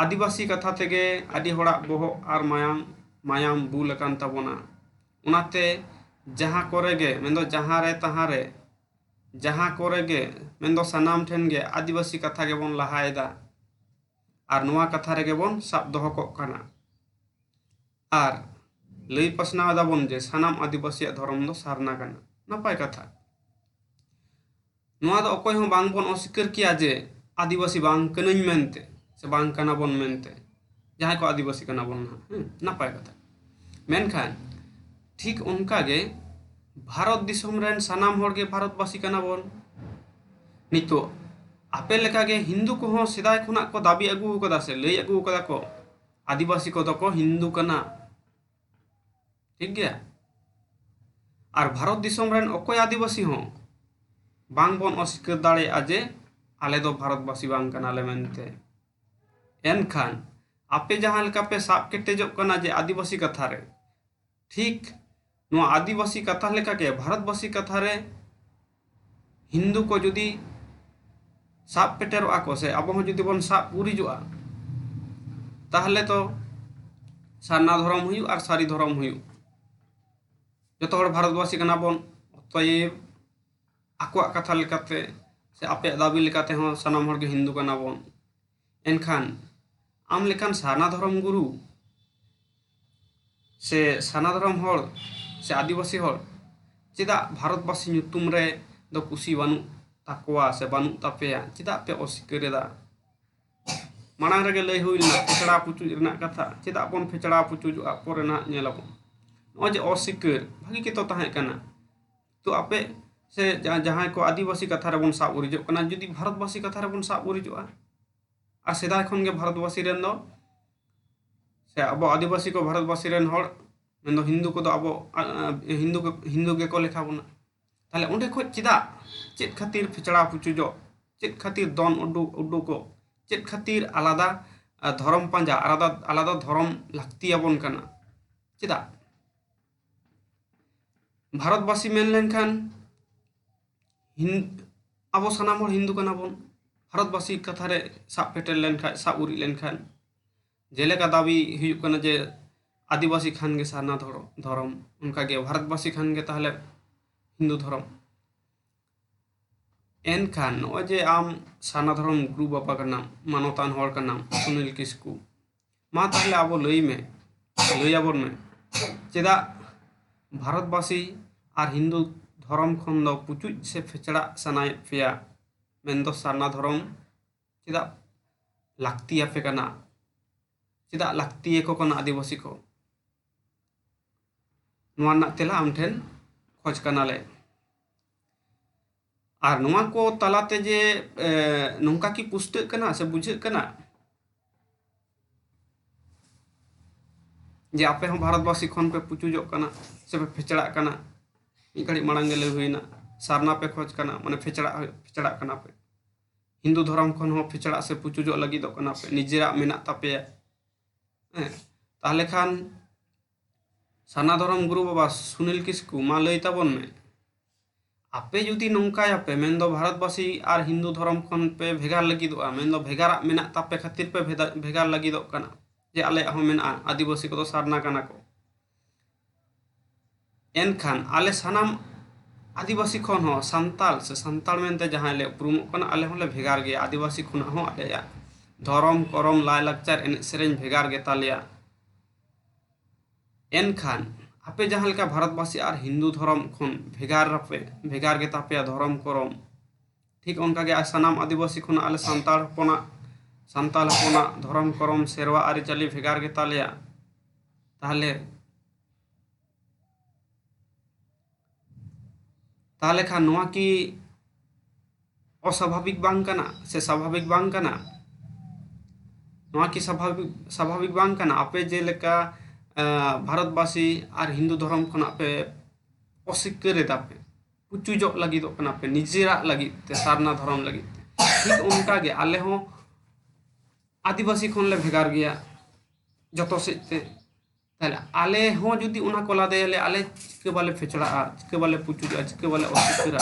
ᱟᱹᱫᱤᱵᱟᱹᱥᱤ ᱠᱟᱛᱷᱟ ᱛᱮᱜᱮ ᱟᱹᱰᱤ ᱦᱚᱲᱟᱜ ᱵᱚᱦᱚᱜ ᱟᱨ ᱢᱟᱭᱟᱝ, ᱢᱟᱭᱟᱢ ᱵᱩᱞ ᱟᱠᱟᱱ ᱛᱟᱵᱚᱱᱟ᱾ ᱚᱱᱟᱛᱮ ᱡᱟᱦᱟᱸ ᱠᱚᱨᱮ ᱜᱮ, ᱢᱮᱱᱫᱚ ᱡᱟᱦᱟᱸ ᱨᱮ ᱛᱟᱦᱟᱸ ᱨᱮ, ᱡᱟᱦᱟᱸ ᱠᱚᱨᱮ ᱜᱮ, ᱢᱮᱱᱫᱚ ᱥᱟᱱᱟᱢ ᱴᱷᱮᱱ ᱜᱮ ᱟᱹᱫᱤᱵᱟᱹᱥᱤ ᱠᱟᱛᱷᱟ ᱜᱮᱵᱚᱱ ᱞᱟᱦᱟᱭᱮᱫᱟ᱾ ᱟᱨ ᱱᱚᱣᱟ ᱠᱟᱛᱷᱟ ᱨᱮᱜᱮ ᱵᱚᱱ ᱥᱟᱵ ᱫᱚᱦᱚ ᱠᱚᱜ ᱠᱟᱱᱟ᱾ ᱟᱨ ᱞᱟᱹᱭ ᱯᱟᱥᱱᱟᱣ ᱮᱫᱟᱵᱚᱱ ᱡᱮ ᱥᱟᱱᱟᱢ ᱟᱹᱫᱤᱵᱟᱹᱥᱤᱭᱟᱜ ᱫᱷᱚᱨᱚᱢ ᱫᱚ ᱥᱟᱨᱱᱟ ᱠᱟᱱᱟ᱾ ᱱᱟᱯᱟᱭ ᱠᱟᱛᱷᱟ᱾ ᱱᱚᱣᱟ ᱫᱚ ᱚᱠᱚᱭ ᱦᱚᱸ ᱵᱟᱝ ᱵᱚᱱ ᱚᱥᱤᱠᱟᱹᱨ ᱠᱮᱭᱟ ᱡᱮ ᱟᱹᱫᱤᱵᱟᱹᱥᱤ ᱵᱟᱝ ᱠᱟᱹᱱᱟᱹᱧ ᱢᱮᱱᱛᱮ ᱥᱮ ᱵᱟᱝ ᱠᱟᱱᱟ ᱵᱚᱱ ᱢᱮᱱᱛᱮ, ᱡᱟᱦᱟᱸᱭ ᱠᱚ ᱟᱹᱫᱤᱵᱟᱹᱥᱤ ᱠᱟᱱᱟ ᱵᱚᱱ ᱱᱟᱦᱟᱜ, ᱦᱮᱸ, ᱱᱟᱯᱟᱭ ᱠᱟᱛᱷᱟ᱾ ᱢᱮᱱᱠᱷᱟᱱ ᱴᱷᱤᱠ ᱚᱱᱠᱟ ᱜᱮ ᱵᱷᱟᱨᱚᱛ ᱫᱤᱥᱚᱢ ᱨᱮᱱ ᱥᱟᱱᱟᱢ ᱦᱚᱲ ᱜᱮ ᱵᱷᱟᱨᱚᱛᱵᱟᱥᱤ ᱠᱟᱱᱟ ᱵᱚᱱ᱾ ᱱᱤᱛᱚᱜ ᱟᱯᱮ ᱞᱮᱠᱟ ᱜᱮ ᱦᱤᱱᱫᱩ ᱠᱚᱦᱚᱸ ᱥᱮᱫᱟᱭ ᱠᱷᱚᱱᱟᱜ ᱠᱚ ᱫᱟᱹᱵᱤ ᱟᱹᱜᱩ ᱟᱠᱟᱫᱟ ᱥᱮ ᱞᱟᱹᱭ ᱟᱹᱜᱩ ᱟᱠᱟᱫᱟ ᱠᱚ, ᱟᱹᱫᱤᱵᱟᱹᱥᱤ ᱠᱚᱫᱚ ᱠᱚ ᱦᱤᱱᱫᱩ ᱠᱟᱱᱟ᱾ ᱴᱷᱤᱠ ᱜᱮᱭᱟ? ᱟᱨ ᱵᱷᱟᱨᱚᱛ ᱫᱤᱥᱚᱢ ᱨᱮᱱ ᱚᱠᱚᱭ ᱟᱹᱫᱤᱵᱟᱹᱥᱤ ᱦᱚᱸ ᱵᱟᱝ ᱵᱚᱱ ᱚᱥᱤᱠᱟᱹᱨ ᱫᱟᱲᱮᱭᱟᱜᱼᱟ ᱡᱮ ᱟᱞᱮ ᱫᱚ ᱵᱷᱟᱨᱚᱛᱵᱟᱥᱤ ᱵᱟᱝ ᱠᱟᱱᱟᱞᱮ ᱢᱮᱱᱛᱮ᱾ ᱮᱱᱠᱷᱟᱱ ᱟᱯᱮ ᱡᱟᱦᱟᱸ ᱞᱮᱠᱟ ᱯᱮ ᱥᱟᱵ ᱠᱮᱴᱮᱡᱚᱜ ᱠᱟᱱᱟ ᱡᱮ ᱟᱹᱫᱤᱵᱟᱹᱥᱤ ᱠᱟᱛᱷᱟ ᱨᱮ, ᱴᱷᱤᱠ ᱱᱚᱣᱟ ᱟᱹᱫᱤᱵᱟᱹᱥᱤ ᱠᱟᱛᱷᱟ ᱞᱮᱠᱟᱜᱮ ᱵᱷᱟᱨᱚᱛᱵᱟᱹᱥᱤ ᱠᱟᱛᱷᱟ ᱨᱮ ᱦᱤᱱᱫᱩ ᱠᱚ ᱡᱩᱫᱤ ᱥᱟᱵ ᱯᱮᱴᱮᱨᱚᱜᱼᱟ ᱠᱚ ᱥᱮ ᱟᱵᱚ ᱦᱚᱸ ᱡᱩᱫᱤ ᱵᱚᱱ ᱥᱟᱵ ᱩᱨᱤᱡᱚᱜᱼᱟ, ᱛᱟᱦᱚᱞᱮ ᱛᱚ ᱥᱟᱨᱱᱟ ᱫᱷᱚᱨᱚᱢ ᱦᱩᱭᱩᱜ ᱟᱨ ᱥᱟᱹᱨᱤ ᱫᱷᱚᱨᱚᱢ ᱦᱩᱭᱩᱜ᱾ ᱡᱚᱛᱚ ᱦᱚᱲ ᱵᱷᱟᱨᱚᱛᱵᱟᱥᱤ ᱠᱟᱱᱟ ᱵᱚᱱ, ᱚᱛᱚᱭᱮᱵ ᱟᱠᱚᱣᱟᱜ ᱠᱟᱛᱷᱟ ᱞᱮᱠᱟᱛᱮ ᱥᱮ ᱟᱯᱮᱭᱟᱜ ᱫᱟᱹᱵᱤ ᱞᱮᱠᱟᱛᱮ ᱦᱚᱸ ᱥᱟᱱᱟᱢ ᱦᱚᱲ ᱜᱮ ᱦᱤᱱᱫᱩ ᱠᱟᱱᱟ ᱵᱚᱱ᱾ ᱮᱱᱠᱷᱟᱱ ᱟᱢ ᱞᱮᱠᱟᱱ ᱥᱟᱨᱱᱟ ᱫᱷᱚᱨᱚᱢ ᱜᱩᱨᱩ ᱥᱮ ᱥᱟᱨᱱᱟ ᱫᱷᱚᱨᱚᱢ ᱦᱚᱲ ᱥᱮ ᱟᱹᱫᱤᱵᱟᱹᱥᱤ ᱦᱚᱲ ᱪᱮᱫᱟᱜ ᱵᱷᱟᱨᱚᱛᱵᱟᱥᱤ ᱧᱩᱛᱩᱢ ᱨᱮ ᱫᱚ ᱠᱩᱥᱤ ᱵᱟᱹᱱᱩᱜ ᱛᱟᱠᱚᱣᱟ ᱥᱮ ᱵᱟᱹᱱᱩᱜ ᱛᱟᱯᱮᱭᱟ, ᱪᱮᱫᱟᱜ ᱯᱮ ᱚᱥᱤᱠᱟᱹᱨ ᱮᱫᱟ? ᱢᱟᱲᱟᱝ ᱨᱮᱜᱮ ᱞᱟᱹᱭ ᱦᱩᱭ ᱞᱮᱱᱟ ᱯᱷᱮᱪᱲᱟ ᱯᱩᱪᱩᱡ ᱨᱮᱱᱟᱜ ᱠᱟᱛᱷᱟ᱾ ᱪᱮᱫᱟᱜ ᱵᱚᱱ ᱯᱷᱮᱪᱲᱟ ᱯᱩᱪᱩᱡᱚᱜᱼᱟ? ᱯᱚᱨᱮ ᱱᱟᱦᱟᱜ ᱧᱮᱞ ᱟᱵᱚᱱ᱾ ᱱᱚᱜᱼᱚᱭ ᱡᱮ ᱚᱥᱤᱠᱟᱹᱨ, ᱵᱷᱟᱹᱜᱤ ᱜᱮᱛᱚ ᱛᱟᱦᱮᱸ ᱠᱟᱱᱟ᱾ ᱛᱚ ᱟᱯᱮ ᱥᱮ ᱡᱟ-, ᱡᱟᱦᱟᱸᱭ ᱠᱚ ᱟᱹᱫᱤᱵᱟᱹᱥᱤ ᱠᱟᱛᱷᱟ ᱨᱮᱵᱚᱱ ᱥᱟᱵ ᱩᱨᱤᱡᱚᱜ ᱠᱟᱱᱟ, ᱡᱩᱫᱤ ᱵᱷᱟᱨᱚᱛᱵᱟᱹᱥᱤ ᱠᱟᱛᱷᱟ ᱨᱮᱵᱚᱱ ᱥᱟᱵ ᱩᱨᱤᱡᱚᱜᱼᱟ, ᱟᱨ ᱥᱮᱫᱟᱭ ᱠᱷᱚᱱ ᱜᱮ ᱵᱷᱟᱨᱚᱛᱵᱟᱹᱥᱤ ᱨᱮᱱ ᱫᱚ, ᱥᱮ ᱟᱵᱚ ᱟᱹᱫᱤᱵᱟᱹᱥᱤ ᱠᱚ ᱵᱷᱟᱨᱚᱛᱵᱟᱹᱥᱤ ᱨᱮᱱ ᱦᱚᱲ, ᱢᱮᱱᱫᱚ ᱦᱤᱱᱫᱩ ᱠᱚᱫᱚ ᱟᱵᱚ, ᱟ, ᱟ, ᱦᱤᱱᱫᱩ ᱜᱮ, ᱦᱤᱱᱫᱩ ᱜᱮᱠᱚ ᱞᱮᱠᱷᱟ ᱵᱚᱱᱟ᱾ ᱛᱟᱦᱞᱮ ᱚᱸᱰᱮ ᱠᱷᱚᱡ ᱪᱮᱫᱟᱜ, ᱪᱮᱫ ᱠᱷᱟᱹᱛᱤᱨ ᱯᱷᱮᱪᱲᱟ ᱯᱩᱪᱩᱡᱚᱜ, ᱪᱮᱫ ᱠᱷᱟᱹᱛᱤᱨ ᱫᱚᱱ ᱩᱰᱩᱠ, ᱩᱰᱩᱠᱚᱜ, ᱪᱮᱫ ᱠᱷᱟᱹᱛᱤᱨ ᱟᱞᱟᱫᱟ, ᱟ, ᱫᱷᱚᱨᱚᱢ ᱯᱟᱸᱡᱟ, ᱟᱞᱟᱫᱟ, ᱟᱞᱟᱫᱟ ᱫᱷᱚᱨᱚᱢ ᱞᱟᱹᱠᱛᱤ ᱟᱵᱚᱱ ᱠᱟᱱᱟ? ᱪᱮᱫᱟᱜ? ᱵᱷᱟᱨᱚᱛᱵᱟᱹᱥᱤ ᱢᱮᱱ ᱞᱮᱱᱠᱷᱟᱱ ᱦᱤᱱ-, ᱟᱵᱚ ᱥᱟᱱᱟᱢ ᱦᱚᱲ ᱦᱤᱱᱫᱩ ᱠᱟᱱᱟ ᱵᱚᱱ᱾ ᱵᱷᱟᱨᱚᱛᱵᱟᱹᱥᱤ ᱠᱟᱛᱷᱟ ᱨᱮ ᱥᱟᱵ ᱯᱮᱴᱮᱨ ᱞᱮᱱᱠᱷᱟᱱ, ᱥᱟᱵ ᱩᱨᱤᱡ ᱞᱮᱱᱠᱷᱟᱱ, ᱡᱮᱞᱮᱠᱟ ᱫᱟᱹᱵᱤ ᱦᱩᱭᱩᱜ ᱠᱟᱱᱟ ᱡᱮ ᱟᱹᱫᱤᱵᱟᱹᱥᱤ ᱠᱷᱟᱱ ᱜᱮ ᱥᱟᱨᱱᱟ ᱫᱷᱚᱨᱚ-, ᱫᱷᱚᱨᱚᱢ, ᱚᱱᱠᱟᱜᱮ ᱵᱷᱟᱨᱚᱛᱵᱟᱹᱥᱤ ᱠᱷᱟᱱ ᱜᱮ ᱛᱟᱦᱞᱮ ᱦᱤᱱᱫᱩ ᱫᱷᱚᱨᱚᱢ᱾ ᱮᱱᱠᱷᱟᱱ ᱱᱚᱜᱼᱚᱭ ᱡᱮ ᱟᱢ ᱥᱟᱨᱱᱟ ᱫᱷᱚᱨᱚᱢ ᱜᱩᱨᱩ ᱵᱟᱵᱟ ᱠᱟᱱᱟᱢ, ᱢᱟᱱᱚᱛᱟᱱ ᱦᱚᱲ ᱠᱟᱱᱟᱢ, ᱥᱩᱱᱤᱞ ᱠᱤᱥᱠᱩ, ᱢᱟ ᱛᱟᱦᱞᱮ ᱟᱵᱚ ᱞᱟᱹᱭ ᱢᱮ, ᱞᱟᱹᱭ ᱟᱵᱚᱱ ᱢᱮ, ᱪᱮᱫᱟᱜ ᱵᱷᱟᱨᱚᱛᱵᱟᱹᱥᱤ ᱟᱨ ᱦᱤᱱᱫᱩ ᱫᱷᱚᱨᱚᱢ ᱠᱷᱚᱱ ᱫᱚ ᱯᱩᱪᱩᱡ ᱥᱮ ᱯᱷᱮᱪᱲᱟᱜ ᱥᱟᱱᱟᱭᱮᱫ ᱯᱮᱭᱟ? ᱢᱮᱱᱫᱚ ᱥᱟᱨᱱᱟ ᱫᱷᱚᱨᱚᱢ ᱪᱮᱫᱟᱜ ᱞᱟᱹᱠᱛᱤᱭᱟᱯᱮ ᱠᱟᱱᱟ? ᱪᱮᱫᱟᱜ ᱞᱟᱹᱠᱛᱤᱭᱟᱠᱚ ᱠᱟᱱᱟ ᱟᱹᱫᱤᱵᱟᱹᱥᱤ ᱠᱚ? ᱱᱚᱣᱟ ᱨᱮᱱᱟᱜ ᱛᱮᱞᱟ ᱟᱢ ᱴᱷᱮᱱ ᱠᱷᱚᱡᱽ ᱠᱟᱱᱟᱞᱮ᱾ ᱟᱨ ᱱᱚᱣᱟ ᱠᱚ ᱛᱟᱞᱟᱛᱮ ᱡᱮ, ᱮ, ᱱᱚᱝᱠᱟ ᱠᱤ ᱯᱩᱥᱴᱟᱹᱜ ᱠᱟᱱᱟ ᱥᱮ ᱵᱩᱡᱷᱟᱹᱜ ᱠᱟᱱᱟ ᱡᱮ ᱟᱯᱮ ᱦᱚᱸ ᱵᱷᱟᱨᱚᱛᱵᱟᱹᱥᱤ ᱠᱷᱚᱱ ᱯᱮ ᱯᱩᱪᱩᱡᱚᱜ ᱠᱟᱱᱟ ᱥᱮ ᱯᱮ ᱯᱷᱮᱪᱲᱟᱜ ᱠᱟᱱᱟ? ᱢᱤᱫ ᱜᱷᱟᱹᱲᱤᱡ ᱢᱟᱲᱟᱝ ᱜᱮ ᱞᱟᱹᱭ ᱦᱩᱭᱱᱟ, ᱥᱟᱨᱱᱟ ᱯᱮ ᱠᱷᱚᱡᱽ ᱠᱟᱱᱟ, ᱢᱟᱱᱮ ᱯᱷᱮᱪᱲᱟᱜ ᱦᱩᱭᱩᱜ, ᱯᱷᱮᱪᱲᱟᱜ ᱠᱟᱱᱟ ᱯᱮ᱾ ᱦᱤᱱᱫᱩ ᱫᱷᱚᱨᱚᱢ ᱠᱷᱚᱱ ᱦᱚᱸ ᱯᱷᱮᱪᱲᱟᱜ ᱥᱮ ᱯᱩᱪᱩᱡᱚᱜ ᱞᱟᱹᱜᱤᱫᱚᱜ ᱠᱟᱱᱟ ᱯᱮ, ᱱᱤᱡᱮᱨᱟᱜ ᱢᱮᱱᱟᱜ ᱛᱟᱯᱮᱭᱟ᱾ ᱦᱮᱸ, ᱛᱟᱦᱞᱮ ᱠᱷᱟᱱ ᱥᱟᱨᱱᱟ ᱫᱷᱚᱨᱚᱢ ᱜᱩᱨᱩ ᱵᱟᱵᱟ ᱥᱩᱱᱤᱞ ᱠᱤᱥᱠᱩ, ᱢᱟ ᱞᱟᱹᱭ ᱛᱟᱵᱚᱱ ᱢᱮ, ᱟᱯᱮ ᱡᱩᱫᱤ ᱱᱚᱝᱠᱟᱭᱟᱯᱮ, ᱢᱮᱱᱫᱚ ᱵᱷᱟᱨᱚᱛᱵᱟᱹᱥᱤ ᱟᱨ ᱦᱤᱱᱫᱩ ᱫᱷᱚᱨᱚᱢ ᱠᱷᱚᱱ ᱯᱮ ᱵᱷᱮᱜᱟᱨ ᱞᱟᱹᱜᱤᱫᱚᱜᱼᱟ, ᱢᱮᱱᱫᱚ ᱵᱷᱮᱜᱟᱨᱟᱜ ᱢᱮᱱᱟᱜ ᱛᱟᱯᱮ ᱠᱷᱟᱹᱛᱤᱨ ᱯᱮ ᱵᱷᱮᱫᱟ-, ᱵᱷᱮᱜᱟᱨ ᱞᱟᱹᱜᱤᱫᱚᱜ ᱠᱟᱱᱟ, ᱡᱮ ᱟᱞᱮᱭᱟᱜ ᱦᱚᱸ ᱢᱮᱱᱟᱜᱼᱟ, ᱟᱹᱫᱤᱵᱟᱹᱥᱤ ᱠᱚᱫᱚ ᱥᱟᱨᱱᱟ ᱠᱟᱱᱟ ᱠᱚ, ᱮᱱᱠᱷᱟᱱ ᱟᱞᱮ ᱥᱟᱱᱟᱢ ᱟᱹᱫᱤᱵᱟᱹᱥᱤ ᱠᱷᱚᱱ ᱦᱚᱸ ᱥᱟᱱᱛᱟᱲ ᱥᱮ ᱥᱟᱱᱛᱟᱲ ᱢᱮᱱᱛᱮ ᱡᱟᱦᱟᱸᱭ ᱞᱮ ᱩᱯᱨᱩᱢᱚᱜ ᱠᱟᱱᱟ, ᱟᱞᱮ ᱦᱚᱸᱞᱮ ᱵᱷᱮᱜᱟᱨ ᱜᱮᱭᱟ᱾ ᱟᱹᱫᱤᱵᱟᱹᱥᱤ ᱠᱷᱚᱱᱟᱜ ᱦᱚᱸ ᱟᱞᱮᱭᱟᱜ ᱫᱷᱚᱨᱚᱢ, ᱠᱚᱨᱚᱢ, ᱞᱟᱭᱼᱞᱟᱠᱪᱟᱨ, ᱮᱱᱮᱡ ᱥᱮᱨᱮᱧ ᱵᱷᱮᱜᱟᱨ ᱜᱮᱛᱟᱞᱮᱭᱟ᱾ ᱮᱱᱠᱷᱟᱱ ᱟᱯᱮ ᱡᱟᱦᱟᱸ ᱞᱮᱠᱟ ᱵᱷᱟᱨᱚᱛᱵᱟᱥᱤ ᱟᱨ ᱦᱤᱱᱫᱩ ᱫᱷᱚᱨᱚᱢ ᱠᱷᱚᱱ ᱵᱷᱮᱜᱟᱨ ᱟᱯᱮ, ᱵᱷᱮᱜᱟᱨ ᱜᱮᱛᱟ ᱯᱮᱭᱟ ᱫᱷᱚᱨᱚᱢ ᱠᱚᱨᱚᱢ, ᱴᱷᱤᱠ ᱚᱱᱠᱟ ᱜᱮ ᱟᱨ ᱥᱟᱱᱟᱢ ᱟᱹᱫᱤᱵᱟᱹᱥᱤ ᱠᱷᱚᱱᱟᱜ ᱟᱞᱮ ᱥᱟᱱᱛᱟᱲ ᱦᱚᱯᱚᱱᱟᱜ, ᱥᱟᱱᱛᱟᱲ ᱦᱚᱯᱚᱱᱟᱜ ᱫᱷᱚᱨᱚᱢ ᱠᱚᱨᱚᱢ, ᱥᱮᱨᱣᱟ ᱟᱹᱨᱤᱪᱟᱹᱞᱤ ᱵᱷᱮᱜᱟᱨ ᱜᱮᱛᱟ ᱞᱮᱭᱟ᱾ ᱛᱟᱦᱚᱞᱮ, ᱛᱟᱦᱚᱞᱮ ᱠᱷᱟᱱ ᱱᱚᱣᱟ ᱠᱤ ᱚᱥᱟᱵᱷᱟᱵᱤᱠ ᱵᱟᱝ ᱠᱟᱱᱟ ᱥᱮ ᱥᱟᱵᱷᱟᱵᱤᱠ ᱵᱟᱝ ᱠᱟᱱᱟ? ᱱᱚᱣᱟ ᱠᱤ ᱥᱟᱵᱷᱟᱵᱤᱠ, ᱥᱟᱵᱷᱟᱵᱤᱠ ᱵᱟᱝ ᱠᱟᱱᱟ? ᱟᱯᱮ ᱡᱮᱞᱮᱠᱟ, ᱟᱸ, ᱵᱷᱟᱨᱚᱛᱵᱟᱥᱤ ᱟᱨ ᱦᱤᱱᱫᱩ ᱫᱷᱚᱨᱚᱢ ᱠᱷᱚᱱᱟᱜ ᱯᱮ ᱚᱥᱤᱠᱟᱹᱨ ᱮᱫᱟ ᱯᱮ, ᱯᱩᱪᱩᱡᱚᱜ ᱞᱟᱹᱜᱤᱫᱚᱜ ᱠᱟᱱᱟ ᱯᱮ ᱱᱤᱡᱮᱨᱟᱜ ᱞᱟᱹᱜᱤᱫ ᱛᱮ, ᱥᱟᱨᱱᱟ ᱫᱷᱚᱨᱚᱢ ᱞᱟᱹᱜᱤᱫ ᱛᱮ, ᱴᱷᱤᱠ ᱚᱱᱠᱟ ᱜᱮ ᱟᱞᱮ ᱦᱚᱸ ᱟᱹᱫᱤᱵᱟᱹᱥᱤ ᱠᱷᱚᱱ ᱞᱮ ᱵᱷᱮᱜᱟᱨ ᱜᱮᱭᱟ ᱡᱚᱛᱚ ᱥᱮᱫ ᱛᱮ᱾ ᱛᱟᱦᱞᱮ ᱟᱞᱮ ᱦᱚᱸ ᱡᱩᱫᱤ ᱚᱱᱟ ᱠᱚ ᱞᱟᱫᱮᱭᱟᱞᱮ, ᱟᱞᱮ ᱪᱤᱠᱟᱹ ᱵᱟᱞᱮ ᱯᱷᱮᱪᱲᱟᱜᱼᱟ, ᱪᱤᱠᱟᱹ ᱵᱟᱞᱮ ᱯᱩᱪᱩᱡᱚᱜᱼᱟ, ᱪᱤᱠᱟᱹ ᱵᱟᱞᱮ ᱚᱥᱤᱠᱟᱹᱨᱟ?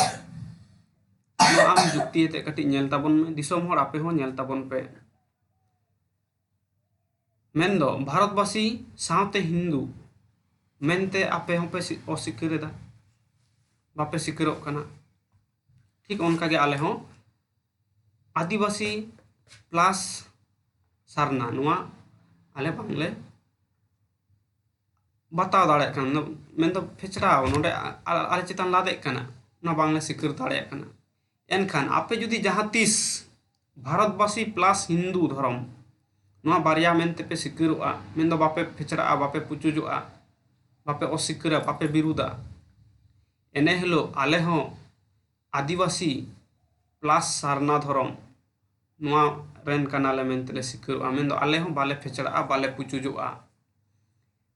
ᱱᱚᱣᱟ ᱟᱢ ᱡᱩᱠᱛᱤ ᱟᱛᱮ ᱠᱟᱹᱴᱤᱡ ᱧᱮᱞ ᱛᱟᱵᱚᱱ ᱢᱮ, ᱫᱤᱥᱚᱢ ᱦᱚᱲ ᱟᱯᱮ ᱦᱚᱸ ᱧᱮᱞ ᱛᱟᱵᱚᱱ ᱯᱮ᱾ ᱢᱮᱱᱫᱚ ᱵᱷᱟᱨᱚᱛᱵᱟᱥᱤ ᱥᱟᱶᱛᱮ ᱦᱤᱱᱫᱩ ᱢᱮᱱᱛᱮ ᱟᱯᱮ ᱦᱚᱸᱯᱮ ᱥᱤ-, ᱚᱥᱤᱠᱟᱹᱨ ᱮᱫᱟ, ᱵᱟᱯᱮ ᱥᱤᱠᱟᱹᱨᱚᱜ ᱠᱟᱱᱟ᱾ ᱴᱷᱤᱠ ᱚᱱᱠᱟᱜᱮ ᱟᱞᱮ ᱦᱚᱸ ᱟᱹᱫᱤᱵᱟᱹᱥᱤ ᱯᱞᱟᱥ ᱥᱟᱨᱱᱟ, ᱱᱚᱣᱟ ᱟᱞᱮ ᱵᱟᱝᱞᱮ ᱵᱟᱛᱟᱣ ᱫᱟᱲᱮᱭᱟᱜ ᱠᱟᱱᱟ, ᱢᱮᱱᱫᱚ ᱯᱷᱮᱪᱲᱟᱣ ᱱᱚᱰᱮ ᱟ-, ᱟ-, ᱟᱞᱮ ᱪᱮᱛᱟᱱ ᱞᱟᱫᱮᱜ ᱠᱟᱱᱟ, ᱚᱱᱟ ᱵᱟᱝᱞᱮ ᱥᱤᱠᱟᱹᱨ ᱫᱟᱲᱮᱭᱟᱜ ᱠᱟᱱᱟ᱾ ᱮᱱᱠᱷᱟᱱ ᱟᱯᱮ ᱡᱩᱫᱤ ᱡᱟᱦᱟᱸ ᱛᱤᱥ ᱵᱷᱟᱨᱚᱛᱵᱟᱥᱤ ᱯᱞᱟᱥ ᱦᱤᱱᱫᱩ ᱫᱷᱚᱨᱚᱢ, ᱱᱚᱣᱟ ᱵᱟᱨᱭᱟ ᱢᱮᱱᱛᱮ ᱯᱮ ᱥᱤᱠᱟᱹᱨᱚᱜᱼᱟ, ᱢᱮᱱᱫᱚ ᱵᱟᱯᱮ ᱯᱷᱮᱪᱲᱟᱜᱼᱟ, ᱵᱟᱯᱮ ᱯᱩᱪᱩᱡᱚᱜᱼᱟ, ᱵᱟᱯᱮ ᱚᱥᱤᱠᱟᱹᱨᱟ, ᱵᱟᱯᱮ ᱵᱤᱨᱩᱫᱟ, ᱮᱱᱮ ᱦᱤᱞᱳᱜ ᱟᱞᱮ ᱦᱚᱸ ᱟᱹᱫᱤᱵᱟᱹᱥᱤ ᱯᱞᱟᱥ ᱥᱟᱨᱱᱟ ᱫᱷᱚᱨᱚᱢ ᱱᱚᱣᱟ ᱨᱮᱱ ᱠᱟᱱᱟᱞᱮ ᱢᱮᱱᱛᱮ ᱞᱮ ᱥᱤᱠᱟᱹᱨᱚᱜᱼᱟ, ᱢᱮᱱᱫᱚ ᱟᱞᱮ ᱦᱚᱸ ᱵᱟᱞᱮ ᱯᱷᱮᱪᱲᱟᱜᱼᱟ, ᱵᱟᱞᱮ ᱯᱩᱪᱩᱡᱚᱜᱼᱟ᱾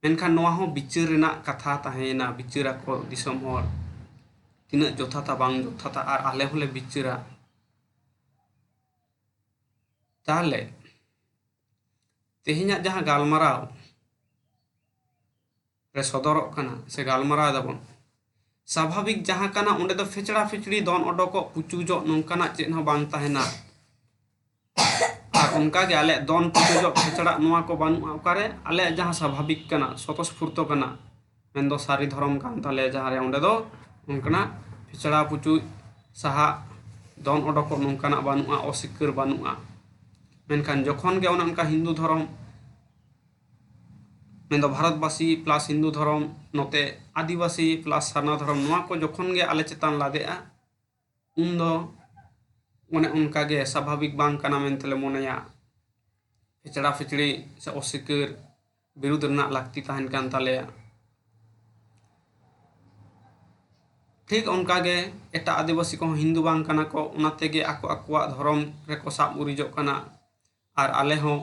ᱢᱮᱱᱠᱷᱟᱱ ᱱᱚᱣᱟ ᱦᱚᱸ ᱵᱤᱪᱟᱹᱨ ᱨᱮᱱᱟᱜ ᱠᱟᱛᱷᱟ ᱛᱟᱦᱮᱸᱭᱮᱱᱟ, ᱵᱤᱪᱟᱹᱨ ᱟᱠᱚ ᱫᱤᱥᱚᱢ ᱦᱚᱲ ᱛᱤᱱᱟᱹᱜ ᱡᱚᱛᱷᱟᱛᱟ ᱵᱟᱝ ᱡᱚᱛᱷᱟᱛᱟ, ᱟᱨ ᱟᱞᱮ ᱦᱚᱸᱞᱮ ᱵᱤᱪᱟᱹᱨᱟ᱾ ᱛᱟᱦᱚᱞᱮ ᱛᱮᱦᱮᱧᱟᱜ ᱡᱟᱦᱟᱸ ᱜᱟᱞᱢᱟᱨᱟᱣ ᱨᱮ ᱥᱚᱫᱚᱨᱚᱜ ᱠᱟᱱᱟ ᱥᱮ ᱜᱟᱞᱢᱟᱨᱟᱣ ᱮᱫᱟᱵᱚᱱ, ᱥᱟᱵᱷᱟᱵᱤᱠ ᱡᱟᱦᱟᱸ ᱠᱟᱱᱟ ᱚᱸᱰᱮ ᱫᱚ ᱯᱷᱮᱪᱲᱟ ᱯᱷᱮᱪᱲᱤ, ᱫᱚᱱ ᱚᱰᱚᱠᱚᱜ, ᱯᱩᱪᱩᱡᱚᱜ ᱱᱚᱝᱠᱟᱱᱟᱜ ᱪᱮᱫ ᱦᱚᱸ ᱵᱟᱝ ᱛᱟᱦᱮᱱᱟ᱾ ᱟᱨ ᱚᱱᱠᱟᱜᱮ ᱟᱞᱮᱭᱟᱜ ᱫᱚᱱ ᱯᱩᱪᱩᱡᱚᱜ ᱯᱷᱮᱪᱲᱟᱜ ᱱᱚᱣᱟ ᱠᱚ ᱵᱟᱹᱱᱩᱜᱼᱟ᱾ ᱚᱠᱟᱨᱮ ᱟᱞᱮᱭᱟᱜ ᱡᱟᱦᱟᱸ ᱥᱟᱵᱷᱟᱵᱤᱠ ᱠᱟᱱᱟ, ᱥᱚᱛᱚᱥᱯᱷᱩᱨᱛᱚ ᱠᱟᱱᱟ, ᱢᱮᱱᱫᱚ ᱥᱟᱹᱨᱤ ᱫᱷᱚᱨᱚᱢ ᱠᱟᱱ ᱛᱟᱞᱮᱭᱟ, ᱡᱟᱦᱟᱸᱨᱮ ᱚᱸᱰᱮ ᱫᱚ ᱚᱱᱠᱟᱱᱟᱜ ᱯᱷᱮᱪᱲᱟ ᱯᱩᱪᱩᱡ, ᱥᱟᱦᱟᱜ, ᱫᱚᱱ ᱚᱰᱚᱠᱚᱜ ᱱᱚᱝᱠᱟᱱᱟᱜ ᱵᱟᱹᱱᱩᱜᱼᱟ, ᱚᱥᱤᱠᱟᱹᱨ ᱵᱟᱹᱱᱩᱜᱼᱟ᱾ ᱢᱮᱱᱠᱷᱟᱱ ᱡᱚᱠᱷᱚᱱ ᱜᱮ ᱚᱱᱮ ᱚᱱᱠᱟ ᱦᱤᱱᱫᱩ ᱫᱷᱚᱨᱚᱢ ᱢᱮᱱᱫᱚ ᱵᱷᱟᱨᱚᱛᱵᱟᱥᱤ plus ᱦᱤᱱᱫᱩ ᱫᱷᱚᱨᱚᱢ, ᱱᱚᱛᱮ ᱟᱹᱫᱤᱵᱟᱹᱥᱤ plus ᱥᱟᱨᱱᱟ ᱫᱷᱚᱨᱚᱢ, ᱱᱚᱣᱟ ᱠᱚ ᱡᱚᱠᱷᱚᱱ ᱜᱮ ᱟᱞᱮ ᱪᱮᱛᱟᱱ ᱞᱟᱫᱮᱜᱼᱟ, ᱩᱱᱫᱚ ᱚᱱᱮ ᱚᱱᱠᱟ ᱜᱮ ᱥᱟᱵᱷᱟᱵᱤᱠ ᱵᱟᱝ ᱠᱟᱱᱟ ᱢᱮᱱᱛᱮ ᱞᱮ ᱢᱚᱱᱮᱭᱟ᱾ ᱯᱷᱮᱪᱲᱟ ᱯᱷᱮᱪᱲᱤ ᱥᱮ ᱚᱥᱤᱠᱟᱹᱨ ᱵᱤᱨᱩᱫᱷ ᱨᱮᱱᱟᱜ ᱞᱟᱹᱠᱛᱤ ᱛᱟᱦᱮᱱ ᱠᱟᱱ ᱛᱟᱞᱮᱭᱟ᱾ ᱴᱷᱤᱠ ᱚᱱᱠᱟ ᱜᱮ ᱮᱴᱟᱜ ᱟᱹᱫᱤᱵᱟᱹᱥᱤ ᱠᱚᱦᱚᱸ ᱦᱤᱱᱫᱩ ᱵᱟᱝ ᱠᱟᱱᱟ ᱠᱚ, ᱚᱱᱟ ᱛᱮᱜᱮ ᱟᱠᱚ ᱟᱠᱚᱣᱟᱜ ᱫᱷᱚᱨᱚᱢ ᱨᱮᱠᱚ ᱥᱟᱵ ᱩᱨᱤᱡᱚᱜ ᱠᱟᱱᱟ᱾ ᱟᱨ ᱟᱞᱮ ᱦᱚᱸ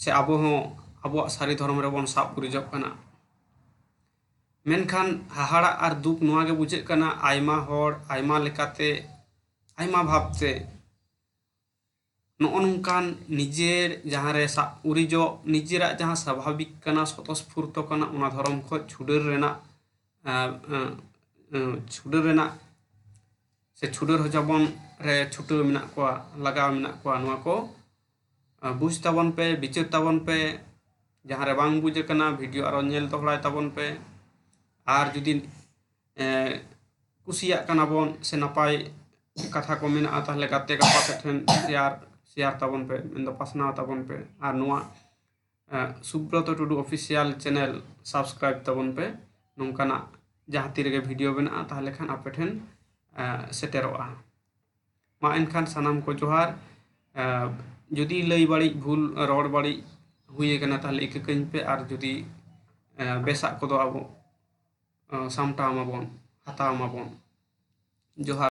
ᱥᱮ ᱟᱵᱚ ᱦᱚᱸ ᱟᱵᱚᱣᱟᱜ ᱥᱟᱹᱨᱤ ᱫᱷᱚᱨᱚᱢ ᱨᱮᱵᱚᱱ ᱥᱟᱵ ᱩᱨᱤᱡᱚᱜ ᱠᱟᱱᱟ᱾ ᱢᱮᱱᱠᱷᱟᱱ ᱦᱟᱦᱟᱲᱟᱜ ᱟᱨ ᱫᱩᱠ ᱱᱚᱣᱟ ᱜᱮ ᱵᱩᱡᱷᱟᱹᱜ ᱠᱟᱱᱟ, ᱟᱭᱢᱟ ᱦᱚᱲ ᱟᱭᱢᱟ ᱞᱮᱠᱟᱛᱮ, ᱟᱭᱢᱟ ᱵᱷᱟᱵᱽᱛᱮ ᱱᱚᱜᱼᱚ ᱱᱚᱝᱠᱟᱱ ᱱᱤᱡᱮᱨ ᱡᱟᱦᱟᱸ ᱨᱮ ᱥᱟᱵ ᱩᱨᱤᱡᱚᱜ, ᱱᱤᱡᱮᱨᱟᱜ ᱡᱟᱦᱟᱸ ᱥᱟᱵᱷᱟᱵᱤᱠ ᱠᱟᱱᱟ, ᱥᱚᱛᱚᱥᱯᱷᱩᱨᱛᱚ ᱠᱟᱱᱟ, ᱚᱱᱟ ᱫᱷᱚᱨᱚᱢ ᱠᱷᱚᱱ ᱪᱷᱩᱰᱟᱹᱨ ᱨᱮᱱᱟᱜ, ᱟᱸ, ᱟᱸ, ᱟᱸ, ᱪᱷᱩᱰᱟᱹᱨ ᱨᱮᱱᱟᱜ ᱥᱮ ᱪᱷᱩᱰᱟᱹᱨ ᱦᱚᱪᱚᱵᱚᱱ ᱨᱮ ᱪᱷᱩᱴᱟᱹᱣ ᱢᱮᱱᱟᱜ ᱠᱚᱣᱟ, ᱞᱟᱜᱟᱣ ᱢᱮᱱᱟᱜ ᱠᱚᱣᱟ᱾ ᱱᱚᱣᱟ ᱠᱚ, ᱟᱸ, ᱵᱩᱡᱽ ᱛᱟᱵᱚᱱ ᱯᱮ, ᱵᱤᱪᱟᱹᱨ ᱛᱟᱵᱚᱱ ᱯᱮ᱾ ᱡᱟᱦᱟᱸ ᱨᱮ ᱵᱟᱝ ᱵᱩᱡᱽ ᱟᱠᱟᱱᱟ, ᱵᱷᱤᱰᱤᱭᱳ ᱟᱨᱚ ᱧᱮᱞ ᱫᱚᱦᱲᱟᱭ ᱛᱟᱵᱚᱱ ᱯᱮ᱾ ᱟᱨ ᱡᱩᱫᱤ, ᱮᱸ, ᱠᱩᱥᱤᱭᱟᱜ ᱠᱟᱱᱟ ᱵᱚᱱ ᱥᱮ ᱱᱟᱯᱟᱭ ᱠᱟᱛᱷᱟ ᱠᱚ ᱢᱮᱱᱟᱜᱼᱟ, ᱛᱟᱦᱚᱞᱮ ᱜᱟᱛᱮ ᱜᱟᱯᱟᱛᱮ ᱴᱷᱮᱱ ᱥᱮᱭᱟᱨ, ᱥᱮᱭᱟᱨ ᱛᱟᱵᱚᱱ ᱯᱮ, ᱢᱮᱱᱫᱚ ᱯᱟᱥᱱᱟᱣ ᱛᱟᱵᱚᱱ ᱯᱮ᱾ ᱟᱨ ᱱᱚᱣᱟ, ᱮᱸ, ᱥᱩᱵᱨᱚᱛᱚ ᱴᱩᱰᱩ ᱚᱯᱷᱤᱥᱤᱭᱟᱞ ᱪᱮᱱᱮᱞ ᱥᱟᱵᱥᱠᱨᱟᱭᱤᱵ ᱛᱟᱵᱚᱱ ᱯᱮ᱾ ᱱᱚᱝᱠᱟᱱᱟᱜ ᱡᱟᱦᱟᱸ ᱛᱤ ᱨᱮᱜᱮ ᱵᱷᱤᱰᱤᱭᱳ ᱵᱮᱱᱟᱜᱼᱟ, ᱛᱟᱦᱚᱞᱮ ᱠᱷᱟᱱ ᱟᱯᱮ ᱴᱷᱮᱱ, ᱮᱸ, ᱥᱮᱴᱮᱨᱚᱜᱼᱟ᱾ ᱢᱟ ᱮᱱᱠᱷᱟᱱ ᱥᱟᱱᱟᱢ ᱠᱚ ᱡᱚᱦᱟᱨ᱾ ᱮᱸ, ᱡᱩᱫᱤ ᱞᱟᱹᱭ ᱵᱟᱹᱲᱤᱡ, ᱵᱷᱩᱞ ᱨᱚᱲ ᱵᱟᱹᱲᱤᱡ ᱦᱩᱭ ᱟᱠᱟᱱᱟ, ᱛᱟᱦᱚᱞᱮ ᱤᱠᱟᱹ ᱠᱟᱹᱧ ᱯᱮ᱾ ᱟᱨ ᱡᱩᱫᱤ, ᱮᱸ, ᱵᱮᱥᱟᱜ ᱠᱚᱫᱚ ᱟᱵᱚ, ᱮᱸ, ᱥᱟᱢᱴᱟᱣ ᱢᱟᱵᱚᱱ, ᱦᱟᱛᱟᱣ ᱢᱟᱵᱚᱱ᱾ ᱡᱚᱦᱟᱨ᱾